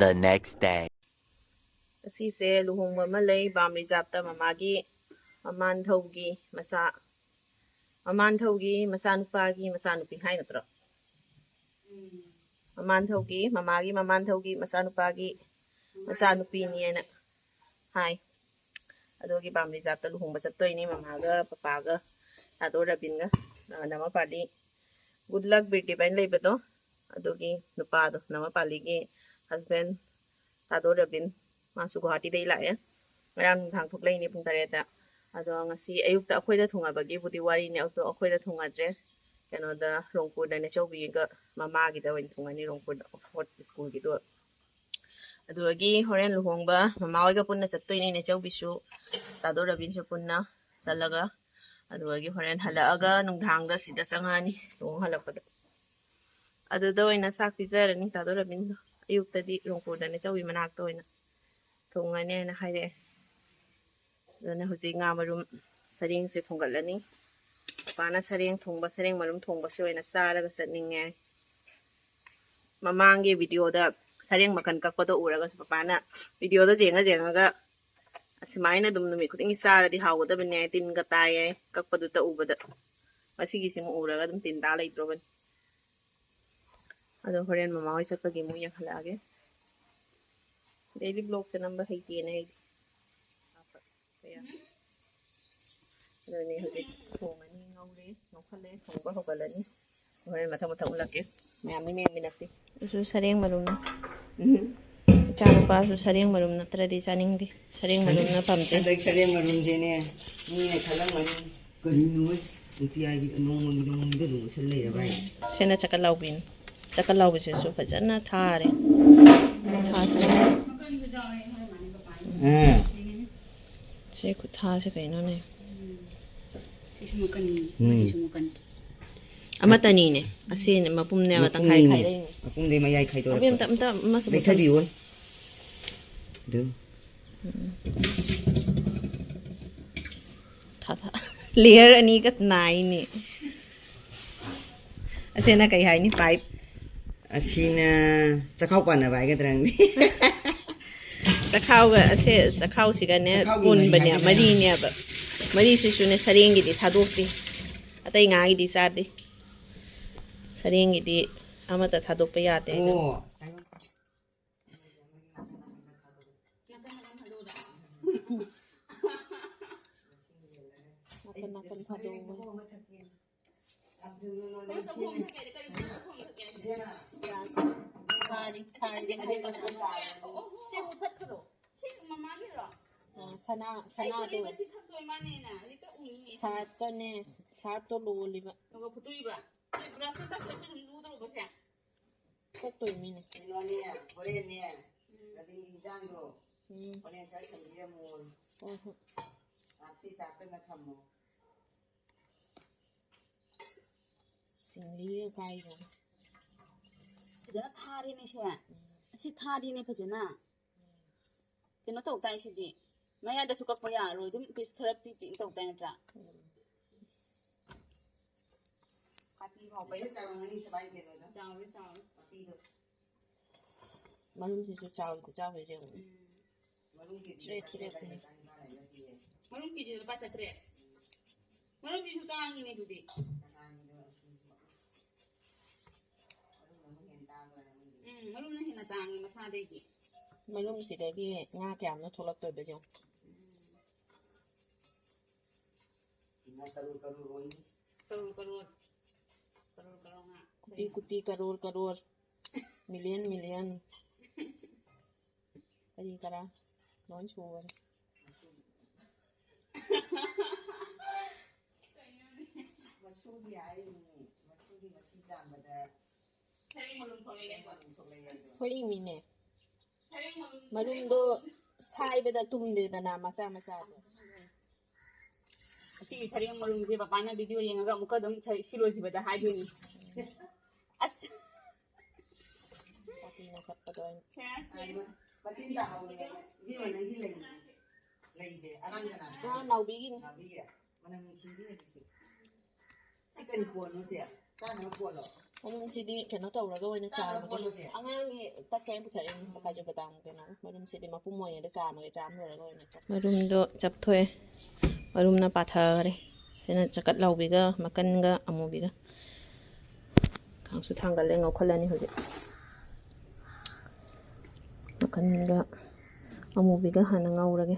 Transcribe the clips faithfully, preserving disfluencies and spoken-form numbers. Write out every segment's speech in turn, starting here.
The next day. ꯑꯁꯤꯁꯦ ꯂꯨꯍꯣꯡꯕ ꯑꯃ ꯂꯩ ꯕꯥꯝ ꯔꯤꯖꯥꯕꯇ, ꯃꯃꯥꯒꯤ ꯃꯃꯥꯟꯊꯧꯒꯤ ꯃꯆꯥ, ꯃꯃꯥꯟꯊꯧꯒꯤ ꯃꯆꯥꯅꯨꯄꯥꯒꯤ ꯃꯆꯥꯅꯨꯄꯤ ꯍꯥꯏ ꯅꯠꯇ꯭ꯔꯣ? ꯃꯃꯥꯟꯊꯧꯒꯤ, ꯃꯃꯥꯒꯤ ꯃꯃꯥꯟꯊꯧꯒꯤ ꯃꯆꯥꯅꯨꯄꯥꯒꯤ ꯃꯆꯥꯅꯨꯄꯤꯅꯤ ꯍꯥꯏꯅ ꯍꯥꯏ꯫ ꯑꯗꯨꯒꯤ ꯕꯥꯝ ꯔꯤꯖꯥꯕꯇ ꯂꯨꯍꯣꯡꯕ ꯆꯠꯇꯣꯏꯅꯤ ꯃꯃꯥꯒ ꯄꯄꯥꯒ ꯇꯥꯗꯣ ꯔꯕꯤꯟꯒ꯫ ꯑ, ꯅꯃ ꯄꯥꯂꯤ, ꯒꯨꯗ ꯂꯛ ꯕꯤꯔꯗꯤꯕ ꯍꯥꯏꯅ ꯂꯩꯕꯗꯣ, ꯑꯗꯨꯒꯤ ꯅꯨꯄꯥꯗꯣ, ꯅꯃ ꯄꯥꯂꯤꯒꯤ ꯍꯁꯕꯦꯟ ꯇꯥꯗꯣ ꯔꯕꯤꯟ, ꯃꯥꯁꯨ ꯒꯨꯋꯥꯍꯥꯇꯤꯗꯩ ꯂꯥꯛꯑꯦ꯫ ꯉꯔꯥꯡ ꯅꯨꯡꯗꯥꯡ ꯊꯣꯛꯂꯛꯏꯅꯦ ꯄꯨꯡ ꯇꯔꯦꯠꯇ꯫ ꯑꯗꯣ ꯉꯁꯤ ꯑꯌꯨꯛꯇ ꯑꯩꯈꯣꯏꯗ ꯊꯨꯡꯉꯕꯒꯤꯕꯨꯗꯤ ꯋꯥꯔꯤꯅꯦ, ꯑꯗꯣ ꯑꯩꯈꯣꯏꯗ ꯊꯨꯡꯉꯗ꯭ꯔꯦ꯫ ꯀꯩꯅꯣꯗ, ꯔꯣꯡꯄꯨꯔꯗ ꯅꯦꯆꯧꯕꯤꯒ ꯃꯃꯥꯒꯤꯗ ꯑꯣꯏꯅ ꯊꯨꯡꯉꯅꯤ, ꯔꯣꯡꯄꯨꯔꯗ ꯑꯣꯛꯁꯐꯣꯔꯗ ꯁ꯭ꯀꯨꯜꯒꯤꯗꯣ꯫ ꯑꯗꯨꯗꯒꯤ ꯍꯣꯔꯦꯟ ꯂꯨꯍꯣꯡꯕ ꯃꯃꯥ ꯍꯣꯏꯒ ꯄꯨꯟꯅ ꯆꯠꯇꯣꯏꯅꯦ, ꯅꯦꯆꯧꯕꯤꯁꯨ ꯇꯥꯗꯣ ꯔꯕꯤꯟꯁꯨ ꯄꯨꯟꯅ ꯆꯠꯂꯒ꯫ ꯑꯗꯨꯗꯒꯤ ꯍꯣꯔꯦꯟ ꯍꯜꯂꯛꯑꯒ ꯅꯨꯡꯗꯥꯡꯗ ꯁꯤꯗ ꯆꯪꯉꯛꯑꯅꯤ, ꯂꯨꯍꯣꯡ ꯍꯜꯂꯛꯄꯗ꯫ ꯑꯗꯨꯗ ꯑꯣꯏꯅ ꯆꯥꯛ ꯄꯤꯖꯔꯅꯤ ꯇꯥꯗꯣ ꯔꯕꯤꯟꯗꯣ꯫ ꯑꯌꯨꯛꯇꯗꯤ ꯔꯣꯡꯄꯨꯔꯗ ꯅꯦꯆꯧꯕꯤ ꯃꯅꯥꯛꯇ ꯑꯣꯏꯅ ꯊꯣꯡꯉꯅꯤ ꯍꯥꯏꯅ ꯍꯥꯏꯔꯛꯑꯦ꯫ ꯑꯗꯨꯅ ꯍꯧꯖꯤꯛ ꯉꯥ ꯃꯔꯨꯝ ꯁꯔꯦꯡꯁꯦ ꯊꯣꯡꯒꯠꯂꯅꯤ꯫ ꯄꯄꯥꯅ ꯁꯔꯦꯡ ꯊꯣꯡꯕ, ꯁꯔꯦꯡ ꯃꯔꯨꯝ ꯊꯣꯡꯕꯁꯦ ꯑꯣꯏꯅ ꯆꯥꯔꯒ ꯆꯠꯅꯤꯡꯉꯦ꯫ ꯃꯃꯥꯡꯒꯤ ꯚꯤꯗꯤꯑꯣꯗ ꯁꯔꯦꯡ ꯃꯈꯜ ꯀꯛꯄꯗꯣ ꯎꯔꯒꯁꯨ ꯄꯄꯥꯅ ꯚꯤꯗꯤꯑꯣꯗ ꯌꯦꯡꯉ ꯌꯦꯡꯉꯒ ꯑꯁꯨꯃꯥꯏꯅ ꯑꯗꯨꯝ ꯅꯨꯃꯤꯠ ꯈꯨꯗꯤꯡꯒꯤ ꯆꯥꯔꯗꯤ ꯍꯥꯎꯒꯗꯕꯅꯦ, ꯇꯤꯟꯒ ꯇꯥꯏꯌꯦ ꯀꯛꯄꯗꯨꯇ ꯎꯕꯗ꯫ ꯉꯁꯤꯒꯤꯁꯤꯃ ꯎꯔꯒ ꯑꯗꯨꯝ ꯇꯤꯟ ꯇꯥ ꯂꯩꯇ꯭ꯔꯣꯕꯅꯤ꯫ ꯑꯗꯣ ꯍꯣꯔꯦꯟ ꯃꯃꯥ ꯍꯣꯏ ꯆꯠꯄꯒꯤ ꯑꯃꯨꯛ ꯌꯦꯡꯍꯜꯂꯛꯑꯒꯦ꯫ ꯗꯦꯂꯤ ꯕ꯭ꯂꯣꯛꯁꯦ ꯅꯝꯕ ꯍꯩꯇꯦꯅ ꯑꯩꯗꯤ꯫ ꯑꯗꯨꯅꯦ ꯍꯧꯖꯤꯛ ꯊꯣꯡꯉꯅꯤ, ꯉꯧꯔꯦ, ꯉꯧꯈꯠꯂꯦ, ꯊꯣꯡꯕ ꯍꯧꯒꯠꯂꯅꯤ꯫ ꯍꯣꯔꯦꯟ ꯃꯊꯪ ꯃꯊꯪ ꯎꯠꯂꯛꯀꯦ꯫ ꯃꯌꯥꯝꯅ ꯌꯦꯡꯃꯤꯟꯅꯁꯤ꯫ ꯑꯗꯨꯁꯨ ꯁꯔꯦꯡ ꯃꯔꯨꯝ꯫ ꯎꯝ꯫ ꯏꯆꯥꯅꯨꯄꯥꯁꯨ ꯁꯔꯦꯡ ꯃꯔꯨꯝ ꯅꯠꯇ꯭ꯔꯗꯤ ꯆꯥꯅꯤꯡꯗꯦ꯫ ꯁꯔꯦꯡ ꯃꯔꯨꯝꯅ ꯄꯥꯝꯖꯩ꯫ ꯍꯟꯗꯛ ꯁꯔꯦꯡ ꯃꯔꯨꯝꯁꯦꯅꯦ, ꯃꯤꯅ ꯈꯜꯂꯝꯒꯅꯤ, "ꯀꯔꯤꯅꯣ ꯅꯨꯡꯇꯤꯖꯥꯏꯒꯤ ꯅꯣꯡꯃꯒꯤ ꯅꯣꯡꯃꯒꯤꯗ ꯑꯗꯨꯝ ꯎꯠꯁꯜ ꯂꯩꯔꯕ?" ꯍꯥꯏꯅ꯫ ꯁꯤꯅ ꯆꯀꯠ ꯂꯥꯎꯕꯤꯅꯤ꯫ ꯆꯀꯠ ꯂꯥꯎꯕꯁꯤꯁꯨ ꯐꯖꯅ ꯊꯥꯔꯦ꯫ ꯊꯥ-, ꯊꯥ-, ꯑꯥ꯫ ꯁꯤ ꯈꯨꯊꯥꯁꯦ ꯀꯩꯅꯣꯅꯦ? ꯁꯤꯁꯨ ꯃꯀꯟ, ꯎꯝ꯫ ꯁꯤꯁꯨ ꯃꯀꯟ꯫ ꯑꯃꯠꯇꯅꯤꯅꯦ꯫ ꯑꯁꯤꯅ ꯃꯄꯨꯝꯅꯦꯕ, ꯇꯪꯈꯥꯏ ꯃꯄꯨꯝꯅꯤꯅꯦ꯫ ꯈꯥꯏꯗꯩꯅꯦ꯫ ꯃꯄꯨꯝꯗꯩ ꯃꯌꯥꯏ ꯈꯥꯏꯗꯣꯔꯛꯄ꯫ ꯑꯕꯦꯝ, ꯑꯝꯇ, ꯑꯝꯇ ꯑꯃꯁꯨ ꯂꯩꯊꯕꯤꯌꯣ꯫ ꯑꯗꯨ꯫ ꯎꯝ꯫ ꯊꯥ, ꯊꯥ꯫ ꯂꯦꯌꯔ ꯑꯅꯤꯒ ꯅꯥꯏꯅꯦ꯫ ꯑꯁꯤꯅ ꯀꯩ ꯍꯥꯏꯅꯤ? ꯄꯥꯏꯞ꯫ ꯑꯁꯤꯅ ꯆꯈꯥꯎ ꯄꯥꯟꯅꯕ ꯍꯥꯏꯒꯗ꯭ꯔꯥ ꯈꯪꯗꯦ꯫ ꯆꯈꯥꯎꯒ ꯑꯁꯦ ꯆꯈꯥꯎꯁꯤꯒꯅꯦ ꯆꯈꯥꯎꯒꯤ ꯃꯔꯤ ꯄꯨꯟꯕꯅꯦ, ꯍꯥꯏꯒꯗ꯭ꯔꯥ? ꯃꯔꯤꯅꯦꯕ꯫ ꯃꯔꯤꯁꯤꯁꯨꯅꯦ ꯁꯔꯦꯡꯒꯤꯗꯤ ꯊꯥꯗꯣꯛꯇꯦ, ꯑꯇꯩ ꯉꯥꯒꯤꯗꯤ ꯆꯥꯗꯦ꯫ ꯁꯔꯦꯡꯒꯤꯗꯤ ꯑꯃꯠꯇ ꯊꯥꯗꯣꯛꯄ ꯌꯥꯗꯦ꯫ ꯑꯣ꯫ ꯅꯥꯀꯟ ꯅꯥꯀꯟ ꯊꯥꯗꯣꯛꯑꯣ꯫ ꯁꯥꯔꯤ, ꯁꯥꯔꯤ꯫ ꯁꯤ ꯃꯨꯊꯠꯈ꯭ꯔꯣ꯫ ꯁꯤ ꯃꯃꯥꯒꯤꯔꯣ? ꯑ, ꯁꯅꯥ, ꯑꯩ ꯁꯅꯥꯗꯣ꯫ ꯐꯨꯔꯤꯠ ꯑꯁꯤ ꯊꯛꯇꯣꯏ ꯃꯥꯅꯦꯅ ꯍꯧꯖꯤꯛꯇ ꯎꯅꯤꯡꯉꯦ꯫ ꯁꯥꯔꯞꯀꯅꯦ, ꯁꯥꯔꯞꯇꯣ ꯂꯣꯜꯂꯤꯕ꯫ ꯑꯗꯨꯒ ꯐꯨꯠꯇꯣꯛꯏꯕ꯫ ꯁꯤ ꯕ꯭ꯔꯁꯇ ꯇꯛꯇ꯭ꯔꯁꯨ ꯑꯗꯨꯝ ꯂꯨꯗ꯭ꯔꯣꯕ ꯁꯦ? ꯇꯛꯇꯣꯏ ꯃꯤꯅꯦ꯫ ꯀꯩꯅꯣꯅꯦ, ꯍꯣꯔꯦꯟꯅꯦ, ꯎꯝ꯫ ꯀꯔꯤ ꯏꯟꯖꯥꯡꯗꯣ? ꯎꯝ꯫ ꯍꯣꯔꯦꯟ ꯈꯔ ꯊꯝꯕꯤꯔꯝꯃꯣ꯫ ꯍꯣꯏ, ꯍꯣꯏ꯫ ꯍꯥꯞꯇꯤ ꯆꯥꯛꯇꯅ ꯊꯝꯃꯣ꯫ ꯆꯤꯡꯂꯤꯒ ꯀꯥꯏꯗꯅ꯫ ꯐꯖꯅ ꯊꯥꯔꯦꯅꯦ ꯁꯦ꯫ ꯎꯝ꯫ ꯑꯁꯤ ꯊꯥꯔꯦꯅꯦ ꯐꯖꯅ꯫ ꯎꯝ꯫ ꯀꯩꯅꯣ ꯇꯧ ꯇꯥꯏ ꯁꯤꯗꯤ꯫ ꯃꯌꯥꯗꯁꯨ ꯀꯛꯄ ꯌꯥꯔꯣꯏ꯫ ꯑꯗꯨꯝ ꯄꯤꯁ ꯈꯔ ꯄꯤ ꯄꯤ ꯇꯧ ꯇꯥꯏ ꯅꯠꯇ꯭ꯔꯥ? ꯎꯝ꯫ ꯀꯥꯇꯤ ꯐꯥꯎꯕ ꯌꯥ-, ꯆꯥꯎꯔꯝꯒꯅꯤ ꯁꯨꯃꯥꯏꯅ ꯀꯩꯅꯣꯗꯣ꯫ ꯆꯥꯎꯔꯦ, ꯆꯥꯎꯔꯦ꯫ ꯃꯄꯤꯗꯣ꯫ ꯃꯔꯨꯝꯁꯤꯁꯨ ꯆꯥꯎꯏ, ꯈꯨꯆꯥꯎꯁꯦ ꯌꯦꯡꯉꯨ꯫ ꯎꯝ꯫ ꯃꯔꯨꯝ ꯀꯦꯖꯤꯗ ꯆ꯭ꯔꯦꯠ, ꯆ꯭ꯔꯦꯠ ꯆꯥꯇ꯭ꯔꯦꯠ ꯇꯧꯏ꯫ ꯍꯥꯏꯕ ꯆꯥꯅꯤꯄꯥꯜ ꯍꯥꯏꯕ ꯄꯤꯌꯦ꯫ ꯃꯔꯨꯝ ꯀꯦꯖꯤꯗ ꯂꯨꯄꯥ ꯆꯥꯇ꯭ꯔꯦꯠ꯫ ꯃꯔꯨꯝꯁꯤꯁꯨ ꯇꯥꯡꯉꯤꯅꯦ ꯑꯗꯨꯗꯤ꯫ ꯀꯅꯥꯒꯤꯅꯣ? ꯃꯔꯨꯝꯅ ꯑꯃꯨꯛ ꯍꯦꯟꯅ ꯇꯥꯡꯕ꯭ꯔꯥ ꯈꯪꯗꯦ꯫ ꯎꯝ, ꯃꯔꯨꯝꯅ ꯍꯦꯟꯅ ꯇꯥꯡꯉꯦ ꯃꯁꯥꯗꯒꯤ꯫ ꯃꯔꯨꯝꯁꯤꯗꯒꯤ ꯉꯥ ꯀꯌꯥꯝꯅꯣ ꯊꯣꯛꯂꯛꯇꯣꯏꯕ ꯌꯦꯡꯉꯨ꯫ ꯎꯝ꯫ ꯁꯤꯅ ꯀꯔꯣꯔ ꯀꯔꯣꯔ ꯑꯣꯏꯅꯤ꯫ ꯀꯔꯣꯔ ꯀꯔꯣꯔ꯫ ꯀꯔꯣꯔ ꯀꯔꯣꯔ ꯉꯥ꯫ ꯀꯨꯇꯤ ꯀꯨꯇꯤ, ꯀꯔꯣꯔ ꯀꯔꯣꯔ꯫ Million million. ꯀꯔꯤ ꯀꯔꯥ ꯂꯣꯏ ꯁꯨꯕꯅꯤ꯫ ꯃꯁꯨꯒꯤ ꯍꯥꯏꯔꯤꯅꯤ, ꯃꯁꯨꯒꯤ ꯃꯊꯤ ꯆꯥꯝꯕꯗ ꯁꯔꯦꯡ ꯃꯔꯨꯝ ꯊꯣꯛꯂꯛꯑꯦ ꯍꯥꯏꯗꯣ꯫ ꯊꯣꯛꯏꯃꯤꯅꯦ꯫ ꯁꯔꯦꯡ ꯃꯔꯨꯝ, ꯃꯔꯨꯝꯗꯣ ꯁꯥꯏꯕꯗ ꯇꯨꯝꯗꯦꯗꯅ, ꯃꯆꯥ ꯃꯆꯥꯗꯣ꯫ ꯑꯁꯤꯒꯤ ꯁꯔꯦꯡ ꯃꯔꯨꯝꯁꯦ ꯄꯄꯥꯅ ꯚꯤꯗꯤꯑꯣ ꯌꯦꯡꯉꯒ ꯑꯃꯨꯛꯀ ꯑꯗꯨꯝ ꯁꯤ ꯂꯣꯏꯈꯤꯕꯗ ꯍꯥꯏꯗꯣꯏꯅꯤ꯫ ꯑꯁ꯫ ꯄꯥꯇꯤꯅ ꯆꯠꯄꯗꯣ ꯑꯩꯅ꯫ ꯃꯇꯤꯟ ꯇꯥꯍꯧꯔꯦ꯫ ꯏꯕꯦꯝꯃ, ꯅꯪꯒꯤ ꯂꯩ, ꯂꯩꯁꯦ ꯑꯉꯥꯡ ꯀꯅꯥꯅꯣ? ꯑꯉꯥꯡ ꯅꯥꯎꯕꯤꯒꯤꯅꯤ꯫ ꯅꯥꯎꯕꯤꯒꯤꯔꯥ? ꯃꯅꯝ ꯅꯨꯡꯁꯤꯕꯤ ꯍꯧꯖꯤꯛꯁꯦ꯫ ꯁꯤ ꯀꯔꯤ ꯀꯣꯟꯅꯣ ꯁꯦ? ꯆꯥꯅꯕ ꯀꯣꯟꯂꯣ? ꯃꯔꯨꯝꯁꯤꯗꯤ ꯀꯩꯅꯣ ꯇꯧꯔꯒ ꯑꯣꯏꯅ ꯆꯥꯔꯒꯦ꯫ ꯑꯉꯥꯡꯒꯤ ꯇꯛꯈꯥꯏ ꯑꯃ ꯄꯨꯊꯔꯛꯏꯅꯦ, ꯀꯥꯖꯨ ꯕꯗꯥꯝ ꯀꯩꯅꯣ꯫ ꯃꯔꯨꯝꯁꯤꯗꯤ ꯃꯄꯨꯝ ꯑꯣꯏꯅ ꯆꯥꯝꯃꯒꯦ, ꯆꯥꯝ ꯂꯣꯏꯔꯒ ꯑꯣꯏꯅ ꯆꯥ-, ꯃꯔꯨꯝꯗꯣ ꯆꯞꯊꯣꯛꯑꯦ꯫ ꯃꯔꯨꯝꯅ ꯄꯥꯊꯈꯔꯦ꯫ ꯁꯤꯅ ꯆꯀꯠ ꯂꯥꯎꯕꯤꯒ ꯃꯀꯟꯒ ꯑꯃꯨꯕꯤꯒ꯫ ꯈꯥꯡꯁꯨ ꯊꯥꯡꯒꯠꯂꯦ, ꯉꯧꯈꯠꯂꯅꯤ ꯍꯧꯖꯤꯛ꯫ ꯃꯀꯟꯒ ꯑꯃꯨꯕꯤꯒ ꯍꯥꯟꯅ ꯉꯧꯔꯒꯦ꯫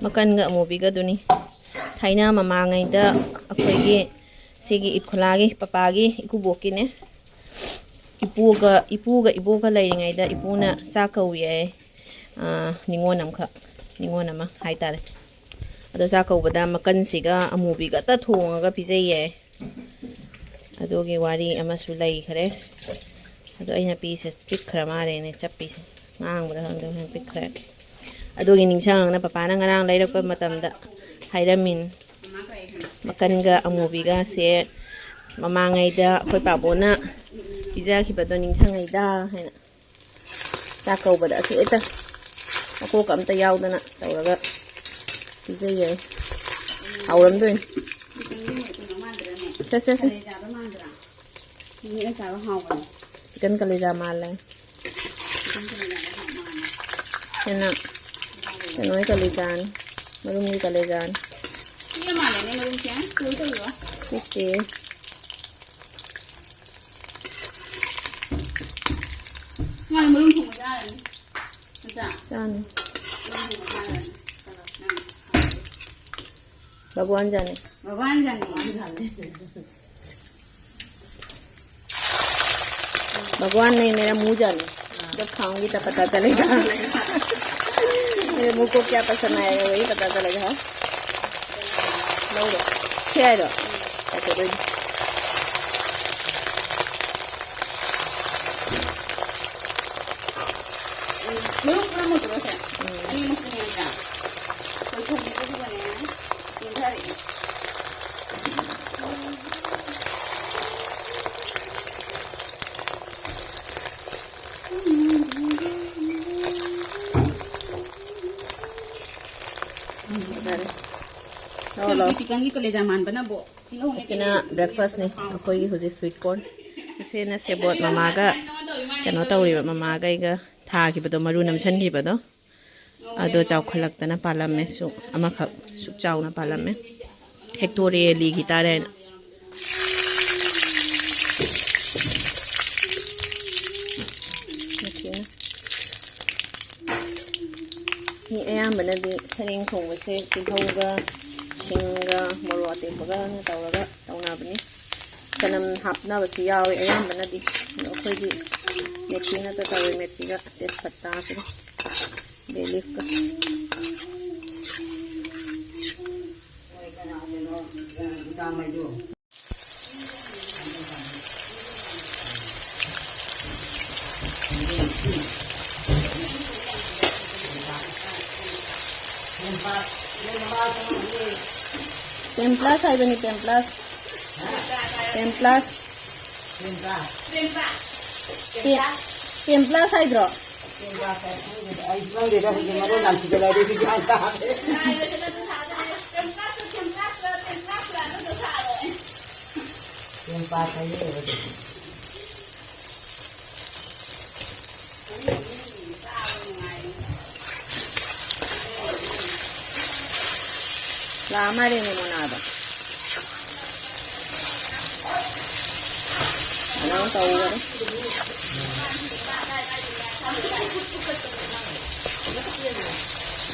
ꯃꯀꯟꯒ ꯑꯃꯨꯕꯤꯒꯗꯨꯅꯤ꯫ ꯊꯥꯏꯅ ꯃꯃꯥꯡꯉꯩꯗ ꯑꯩꯈꯣꯏꯒꯤ ꯁꯤꯒꯤ ꯏꯠꯈꯣꯂꯥꯒꯤ ꯄꯄꯥꯒꯤ ꯏꯀꯨꯕꯣꯛꯀꯤꯅꯦ꯫ ꯏꯄꯨꯒ, ꯏꯄꯨꯒ ꯏꯕꯣꯛꯀ ꯂꯩꯔꯤꯉꯩꯗ ꯏꯄꯨꯅ ꯆꯥꯛ ꯀꯧꯏ ꯍꯥꯏ꯫ ꯑꯥ, ꯅꯤꯉꯣꯜ ꯑꯃꯈꯛ, ꯅꯤꯉꯣꯜ ꯑꯃ ꯍꯥꯏꯇꯥꯔꯦ꯫ ꯑꯗꯣ ꯆꯥꯛ ꯀꯧꯕꯗ ꯃꯀꯟꯁꯤꯒ ꯑꯃꯨꯕꯤꯒꯇ ꯊꯣꯡꯉꯒ ꯄꯤꯖꯩꯌꯦ꯫ ꯑꯗꯨꯒꯤ ꯋꯥꯔꯤ ꯑꯃꯁꯨ ꯂꯩꯈ꯭ꯔꯦ꯫ ꯑꯗꯣ ꯑꯩꯅ ꯄꯤꯁꯦ ꯄꯤꯛꯈ꯭ꯔ ꯃꯥꯜꯂꯦꯅꯦ, ꯆꯞꯄꯤꯁꯦ꯫ ꯉꯥꯡꯕ꯭ꯔꯥ ꯈꯪꯗꯦ, ꯍꯣꯔꯦꯟ ꯄꯤꯛꯈ꯭ꯔꯦ꯫ ꯑꯗꯨꯒꯤ ꯅꯤꯡꯁꯤꯡꯉꯛꯅ ꯄꯄꯥꯅ ꯉꯔꯥꯡ ꯂꯩꯔꯛꯄ ꯃꯇꯝꯗ ꯍꯥꯏꯔꯝꯃꯤꯅꯤ꯫ ꯃꯀꯟꯒ ꯑꯃꯨꯕꯤꯒꯁꯦ ꯃꯃꯥꯡꯉꯩꯗ ꯑꯩꯈꯣꯏ ꯄꯥꯕꯣꯅ ꯄꯤꯖꯈꯤꯕꯗꯣ ꯅꯤꯡꯁꯤꯡꯉꯩꯗ ꯍꯥꯏꯅ꯫ ꯆꯥꯛ ꯀꯧꯕꯗ ꯑꯁꯤ ꯍꯦꯛꯇ ꯃꯀꯣꯛꯀ ꯑꯝꯇ ꯌꯥꯎꯗꯅ ꯇꯧꯔꯒ ꯄꯤꯖꯩꯌꯦ꯫ ꯍꯥꯎꯔꯝꯗꯣꯏꯅꯤ꯫ ꯁꯦ, ꯁꯦ, ꯁꯦ꯫ ꯆꯤꯛꯀꯟ ꯀꯂꯦꯖꯥ ꯃꯥꯜꯂꯦ꯫ ꯁꯤꯅ ꯀꯩꯅꯣꯒꯤ ꯀꯂꯦꯖꯥꯅꯤ, ꯃꯔꯨꯝꯒꯤ ꯀꯂꯦꯖꯥꯅꯤ꯫ ꯄꯤꯛꯑꯦ꯫ ꯃꯥꯅꯦ, ꯃꯔꯨꯝ ꯊꯣꯡꯕ ꯌꯥꯔꯅꯤ꯫ ꯅꯠꯇ꯭ꯔꯥ? ꯆꯥꯅꯤ꯫ ꯃꯔꯨꯝ ꯊꯣꯡꯕ ꯆꯥꯔꯅꯤ꯫ ꯕꯥꯕꯨ ꯋꯥꯟ ꯆꯥꯅꯤ꯫ ꯕꯥꯕꯨ ꯋꯥꯟ ꯆꯥꯅꯤ꯫ भगवान नहीं, मेरा मुंह जाने। जब खाऊंगी तब पता चलेगा। मेरे मुंह को क्या पसंद आएगा, वही पता चलेगा। हाँ, लो लो। क्या है लो? ऐसे कोई। ꯃꯔꯨ ꯄꯨꯝꯅꯃꯛꯇꯣ ꯁꯦ꯫ ꯎꯝ꯫ ꯑꯅꯤꯃꯛꯇꯨꯅꯦ ꯅꯠꯇ꯭ꯔꯥ? ꯑꯩꯈꯣꯏ ꯊꯣꯡꯕꯤꯕꯗꯨꯒꯅꯦ꯫ ꯄꯨꯟꯊꯔꯛꯑꯦ꯫ ꯐꯖꯔꯦ꯫ ꯂꯧꯔꯣ, ꯂꯧꯔꯣ꯫ ꯆꯤꯛꯀꯟꯒꯤ ꯀꯂꯦꯖꯥ ꯃꯥꯟꯕꯅꯕꯨ꯫ ꯑꯁꯤꯅ breakfastꯅꯤ, ꯑꯩꯈꯣꯏꯒꯤ ꯍꯧꯖꯤꯛ sweet corn꯫ ꯑꯁꯤꯅ ꯁꯦꯕꯣꯠ ꯃꯃꯥꯒ ꯀꯩꯅꯣ ꯇꯧꯔꯤꯕ, ꯃꯃꯥꯒ ꯑꯩꯒ ꯊꯥꯈꯤꯕꯗꯣ, ꯃꯔꯨ ꯅꯝꯁꯤꯟꯈꯤꯕꯗꯣ꯫ ꯑꯗꯣ ꯆꯥꯎꯈꯠꯂꯛꯇꯅ ꯄꯥꯜꯂꯝꯃꯦ, ꯁꯨꯛ ꯑꯃꯈꯛ ꯁꯨꯛ ꯆꯥꯎꯅ ꯄꯥꯜꯂꯝꯃꯦ꯫ ꯍꯦꯛꯇꯣꯔꯛꯑꯦ, ꯂꯤꯈꯤ ꯇꯥꯔꯦꯅ꯫ ꯃꯊꯦꯜ꯫ ꯃꯤ ꯑꯌꯥꯝꯕꯅꯗꯤ ꯁꯔꯦꯡ ꯊꯣꯡꯕꯁꯦ ꯇꯤꯜꯍꯧꯒ, ꯁꯤꯡꯒ, ꯃꯣꯔꯣꯛ ꯑꯇꯦꯛꯄꯒꯅ ꯇꯧꯔꯒ ꯇꯧꯅꯕꯅꯤ꯫ ꯆꯅꯝ ꯍꯥꯞꯅꯕꯁꯨ ꯌꯥꯎꯋꯤ ꯑꯌꯥꯝꯕꯅꯗꯤ꯫ ꯑꯗꯣ ꯑꯩꯈꯣꯏꯗꯤ ꯃꯦꯊꯤ ꯉꯥꯛꯇ ꯇꯧꯋꯦ, ꯃꯦꯊꯤꯒ ꯇꯦꯖꯄꯇꯥꯁꯤꯒ꯫ Bay leafꯀ꯫ Pemplas ꯍꯥꯏꯕꯅꯤ, Pemplas꯫ Pemplas꯫ Pemplas ꯍꯥꯏꯗ꯭ꯔꯣ? ꯑꯩꯁꯨ ꯈꯪꯗꯦꯗ, ꯍꯧꯖꯤꯛ ꯃꯔꯣꯟ ꯌꯥꯝ ꯊꯤꯖꯤꯜꯂꯛꯑꯗꯤ ꯑꯩꯗꯤ ꯒ꯭ꯌꯥꯟ ꯇꯥꯗꯦ꯫ ꯄꯦꯝꯄꯥ ꯇꯩꯌꯦ ꯍꯧꯖꯤꯛ꯫ ꯂꯥꯛꯑ ꯃꯥꯜꯂꯦꯅꯦ ꯃꯣꯅꯥꯗꯣ꯫ ꯑꯗꯨꯃꯥꯏꯅ ꯇꯧꯈꯔꯦ꯫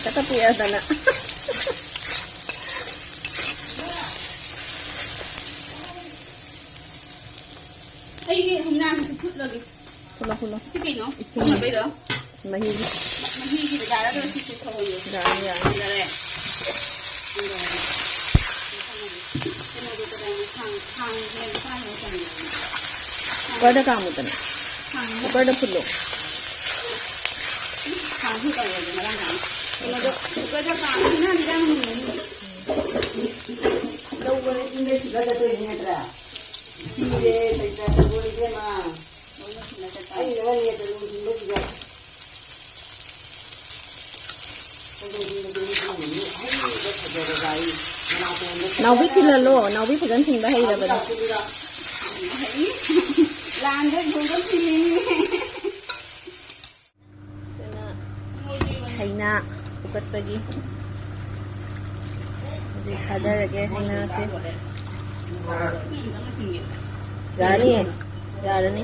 ꯆꯠꯀ ꯄꯤꯔꯗꯅ꯫ ꯑꯩꯒꯤ ꯍꯨꯝꯅꯥꯡꯁꯤ ꯐꯨꯠꯂꯒꯦ꯫ ꯐꯨꯠꯂꯣ, ꯐꯨꯠꯂꯣ꯫ ꯁꯤ ꯀꯩꯅꯣ? ꯏꯁꯤꯡ꯫ ꯐꯨꯠꯅꯕꯩꯔꯣ? ꯃꯍꯤꯒꯤ꯫ ꯃꯍꯤꯒꯤ ꯌꯥꯔꯒ ꯁꯤ ꯐꯨꯠꯊꯣꯛꯑꯣ꯫ ꯌꯥꯔꯅꯤ, ꯌꯥꯔꯅꯤ꯫ ꯌꯥꯔꯦ꯫ ꯀꯩꯅꯣꯗꯣ ꯀꯗꯥꯏꯅꯣ? ꯈꯥꯡ-, ꯈꯥꯡꯁꯦ ꯃꯆꯥ ꯑꯃ ꯆꯪꯉꯦ꯫ ꯀꯨꯀꯔꯗ ꯀꯥꯝꯃꯨꯗꯅ꯫ ꯈꯥꯡ ꯑꯃ ꯀꯨꯀꯔꯗ ꯐꯨꯠꯂꯣ꯫ ꯈꯥꯡꯁꯨ ꯇꯧꯔꯦ ꯃꯔꯥꯡ ꯀꯥꯏꯅ꯫ ꯀꯩꯅꯣꯗꯣ ꯀꯨꯀꯔꯗ ꯀꯥꯝꯃꯒꯅ ꯍꯤꯟꯖꯥꯡ ꯃꯨꯟꯅꯅꯤ꯫ ꯂꯧꯕꯅ ꯏꯪꯗ ꯊꯤꯕ ꯆꯠꯇꯣꯏꯅꯤ ꯅꯠꯇ꯭ꯔꯥ? ꯊꯤꯔꯦ, ꯂꯩꯇ꯭ꯔꯦ, ꯇꯧꯔꯦ ꯏꯕꯦꯝꯃ꯫ ꯑꯩꯅ ꯅꯦꯠꯇ ꯂꯣꯏꯁꯤꯟꯕꯁꯤꯗ꯫ ꯅꯥꯎꯕꯤ ꯊꯤꯜꯍꯜꯂꯣ, ꯅꯥꯎꯕꯤ ꯐꯖꯅ ꯊꯤꯟꯕ ꯍꯩꯔꯕꯅꯦ꯫ ꯂꯥꯟꯗ ꯏꯊꯣꯝꯇ ꯊꯤꯜꯂꯤꯅꯤꯅꯦ꯫ ꯍꯩꯅꯥ ꯐꯨꯒꯠꯄꯒꯤ ꯍꯧꯖꯤꯛ ꯊꯥꯗꯔꯒꯦ ꯍꯩꯅꯥꯁꯦ꯫ ꯌꯥꯔꯅꯤꯌꯦ, ꯌꯥꯔꯅꯤ꯫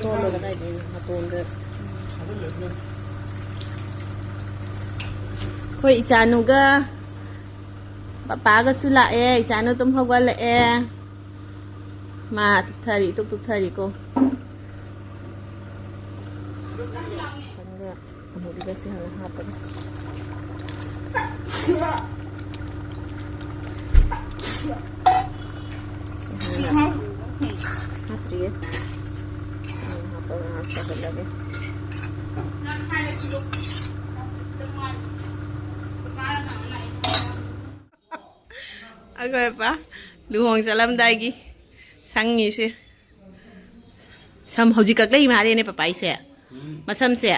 ꯇꯣꯠꯂꯣ ꯀꯗꯥꯏꯗꯩꯅꯣ ꯃꯇꯣꯟꯗ꯫ ꯑꯩꯈꯣꯏ ꯏꯆꯥꯅꯨꯒ ꯄꯄꯥꯒꯁꯨ ꯂꯥꯛꯑꯦ꯫ ꯏꯆꯥꯅꯨ ꯇꯨꯝ ꯍꯧꯒꯠꯂꯛꯑꯦ꯫ ꯃꯥ ꯇꯨꯞꯊꯔꯤ, ꯏꯇꯨꯞ ꯇꯨꯞꯊꯔꯤꯀꯣ꯫ ꯈꯪꯗꯦ, ꯑꯃꯨꯕꯤꯒꯁꯦ ꯍꯥꯟꯅ ꯍꯥꯞꯄꯒꯦ꯫ ꯁꯤ ꯍꯥꯟꯅ ꯍꯥꯞꯇ꯭ꯔꯤꯌꯦ꯫ ꯁꯤ ꯍꯥꯟꯅ ꯍꯥꯞꯄꯒ ꯉꯥꯏꯍꯥꯛ ꯁꯧꯍꯜꯂꯒꯦ꯫ ꯑꯩꯈꯣꯏ ꯄꯄꯥ ꯂꯨꯍꯣꯡ ꯆꯠꯂꯝꯗꯥꯏꯒꯤ ꯁꯪꯉꯤꯁꯦ꯫ ꯁꯝ ꯍꯧꯖꯤꯛ ꯀꯛꯂꯛꯏ ꯃꯥꯜꯂꯦꯅꯦ ꯄꯄꯥ ꯑꯩꯁꯦ꯫ ꯎꯝ꯫ ꯃꯁꯝꯁꯦ꯫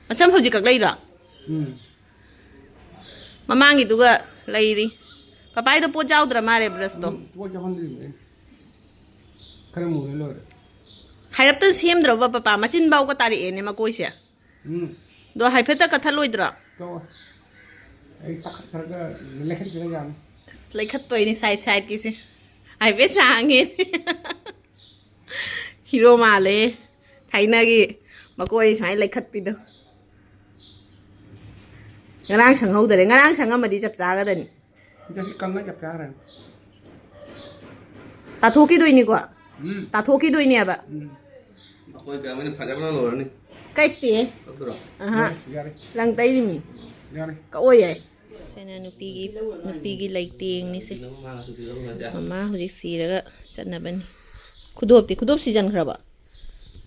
ꯃꯁꯝ ꯍꯧꯖꯤꯛ ꯀꯛꯂꯛꯏꯔꯣ? ꯎꯝ꯫ ꯃꯃꯥꯡꯒꯤꯗꯨꯒ ꯂꯩꯔꯤ꯫ ꯄꯄꯥꯏꯗꯣ ꯄꯣꯠ ꯌꯥꯎꯗ꯭ꯔ ꯃꯥꯜꯂꯦ ꯕ꯭ꯔꯁꯇꯣ꯫ ꯎꯝ, ꯄꯣꯠ ꯌꯥꯎꯍꯟꯗ꯭ꯔꯤꯕꯅꯦ꯫ ꯈꯔ ꯃꯨꯔ ꯂꯣꯏꯔꯦ꯫ ꯍꯥꯏꯔꯞꯇ ꯁꯦꯝꯗ꯭ꯔꯕ ꯄꯄꯥ? ꯃꯆꯤꯟ ꯐꯥꯎꯒ ꯇꯥꯔꯛꯑꯦꯅꯦ ꯃꯀꯣꯏꯁꯦ꯫ ꯎꯝ꯫ ꯑꯗꯣ ꯍꯥꯏꯐꯦꯠꯇ ꯀꯠꯊꯠꯂꯣꯏꯗ꯭ꯔꯣ? ꯇꯣꯛꯑꯣ꯫ ꯑꯩ ꯇꯥꯈꯠꯈ꯭ꯔꯒ ꯂꯩꯈꯠꯈ꯭ꯔꯒ ꯌꯥꯅꯤ꯫ ꯑꯁ, ꯂꯩꯈꯠꯇꯣꯏꯅꯤ side sideꯀꯤꯁꯦ꯫ ꯍꯥꯏꯐꯦꯠ ꯁꯥꯡꯉꯦ꯫ ꯍꯤꯔꯣ ꯃꯥꯜꯂꯦ꯫ ꯊꯥꯏꯅꯒꯤ ꯃꯀꯣꯏ ꯁꯨꯃꯥꯏꯅ ꯂꯩꯈꯠꯄꯤꯗꯣ꯫ ꯉꯔꯥꯡ ꯁꯪꯍꯧꯗꯔꯦ꯫ ꯉꯔꯥꯡ ꯁꯪꯉꯝꯃꯗꯤ ꯆꯞ ꯆꯥꯒꯗꯅꯤ꯫ ꯉꯁꯤ ꯀꯪꯉ ꯆꯞ ꯆꯥꯔꯅꯤ꯫ ꯇꯥꯊꯣꯛꯈꯤꯗꯣꯏꯅꯤꯀꯣ? ꯎꯝ꯫ ꯇꯥꯊꯣꯛꯈꯤꯗꯣꯏꯅꯦꯕ꯫ ꯎꯝ꯫ ꯑꯩꯈꯣꯏ ꯕꯦꯝꯃꯅ ꯐꯖꯕꯅ ꯂꯧꯔꯅꯤ꯫ ꯀꯛꯇꯦ꯫ ꯀꯛꯇ꯭ꯔꯣ? ꯑꯍꯥ꯫ ꯌꯥꯔꯦ꯫ ꯂꯪ ꯇꯩꯔꯤꯃꯤ꯫ ꯌꯥꯔꯦ꯫ ꯀꯛꯑꯣ ꯌꯥꯏ꯫ ꯁꯤꯅ ꯅꯨꯄꯤꯒꯤ, ꯅꯨꯄꯤꯒꯤ ꯂꯩꯇꯦꯡꯅꯤꯁꯦ꯫ ꯃꯃꯥ ꯍꯧꯖꯤꯛ ꯁꯤꯔꯒ ꯆꯠꯅꯕꯅꯤ꯫ ꯈꯨꯗꯣꯞꯇꯤ, ꯈꯨꯗꯣꯞ ꯁꯤꯖꯟꯈ꯭ꯔꯕ?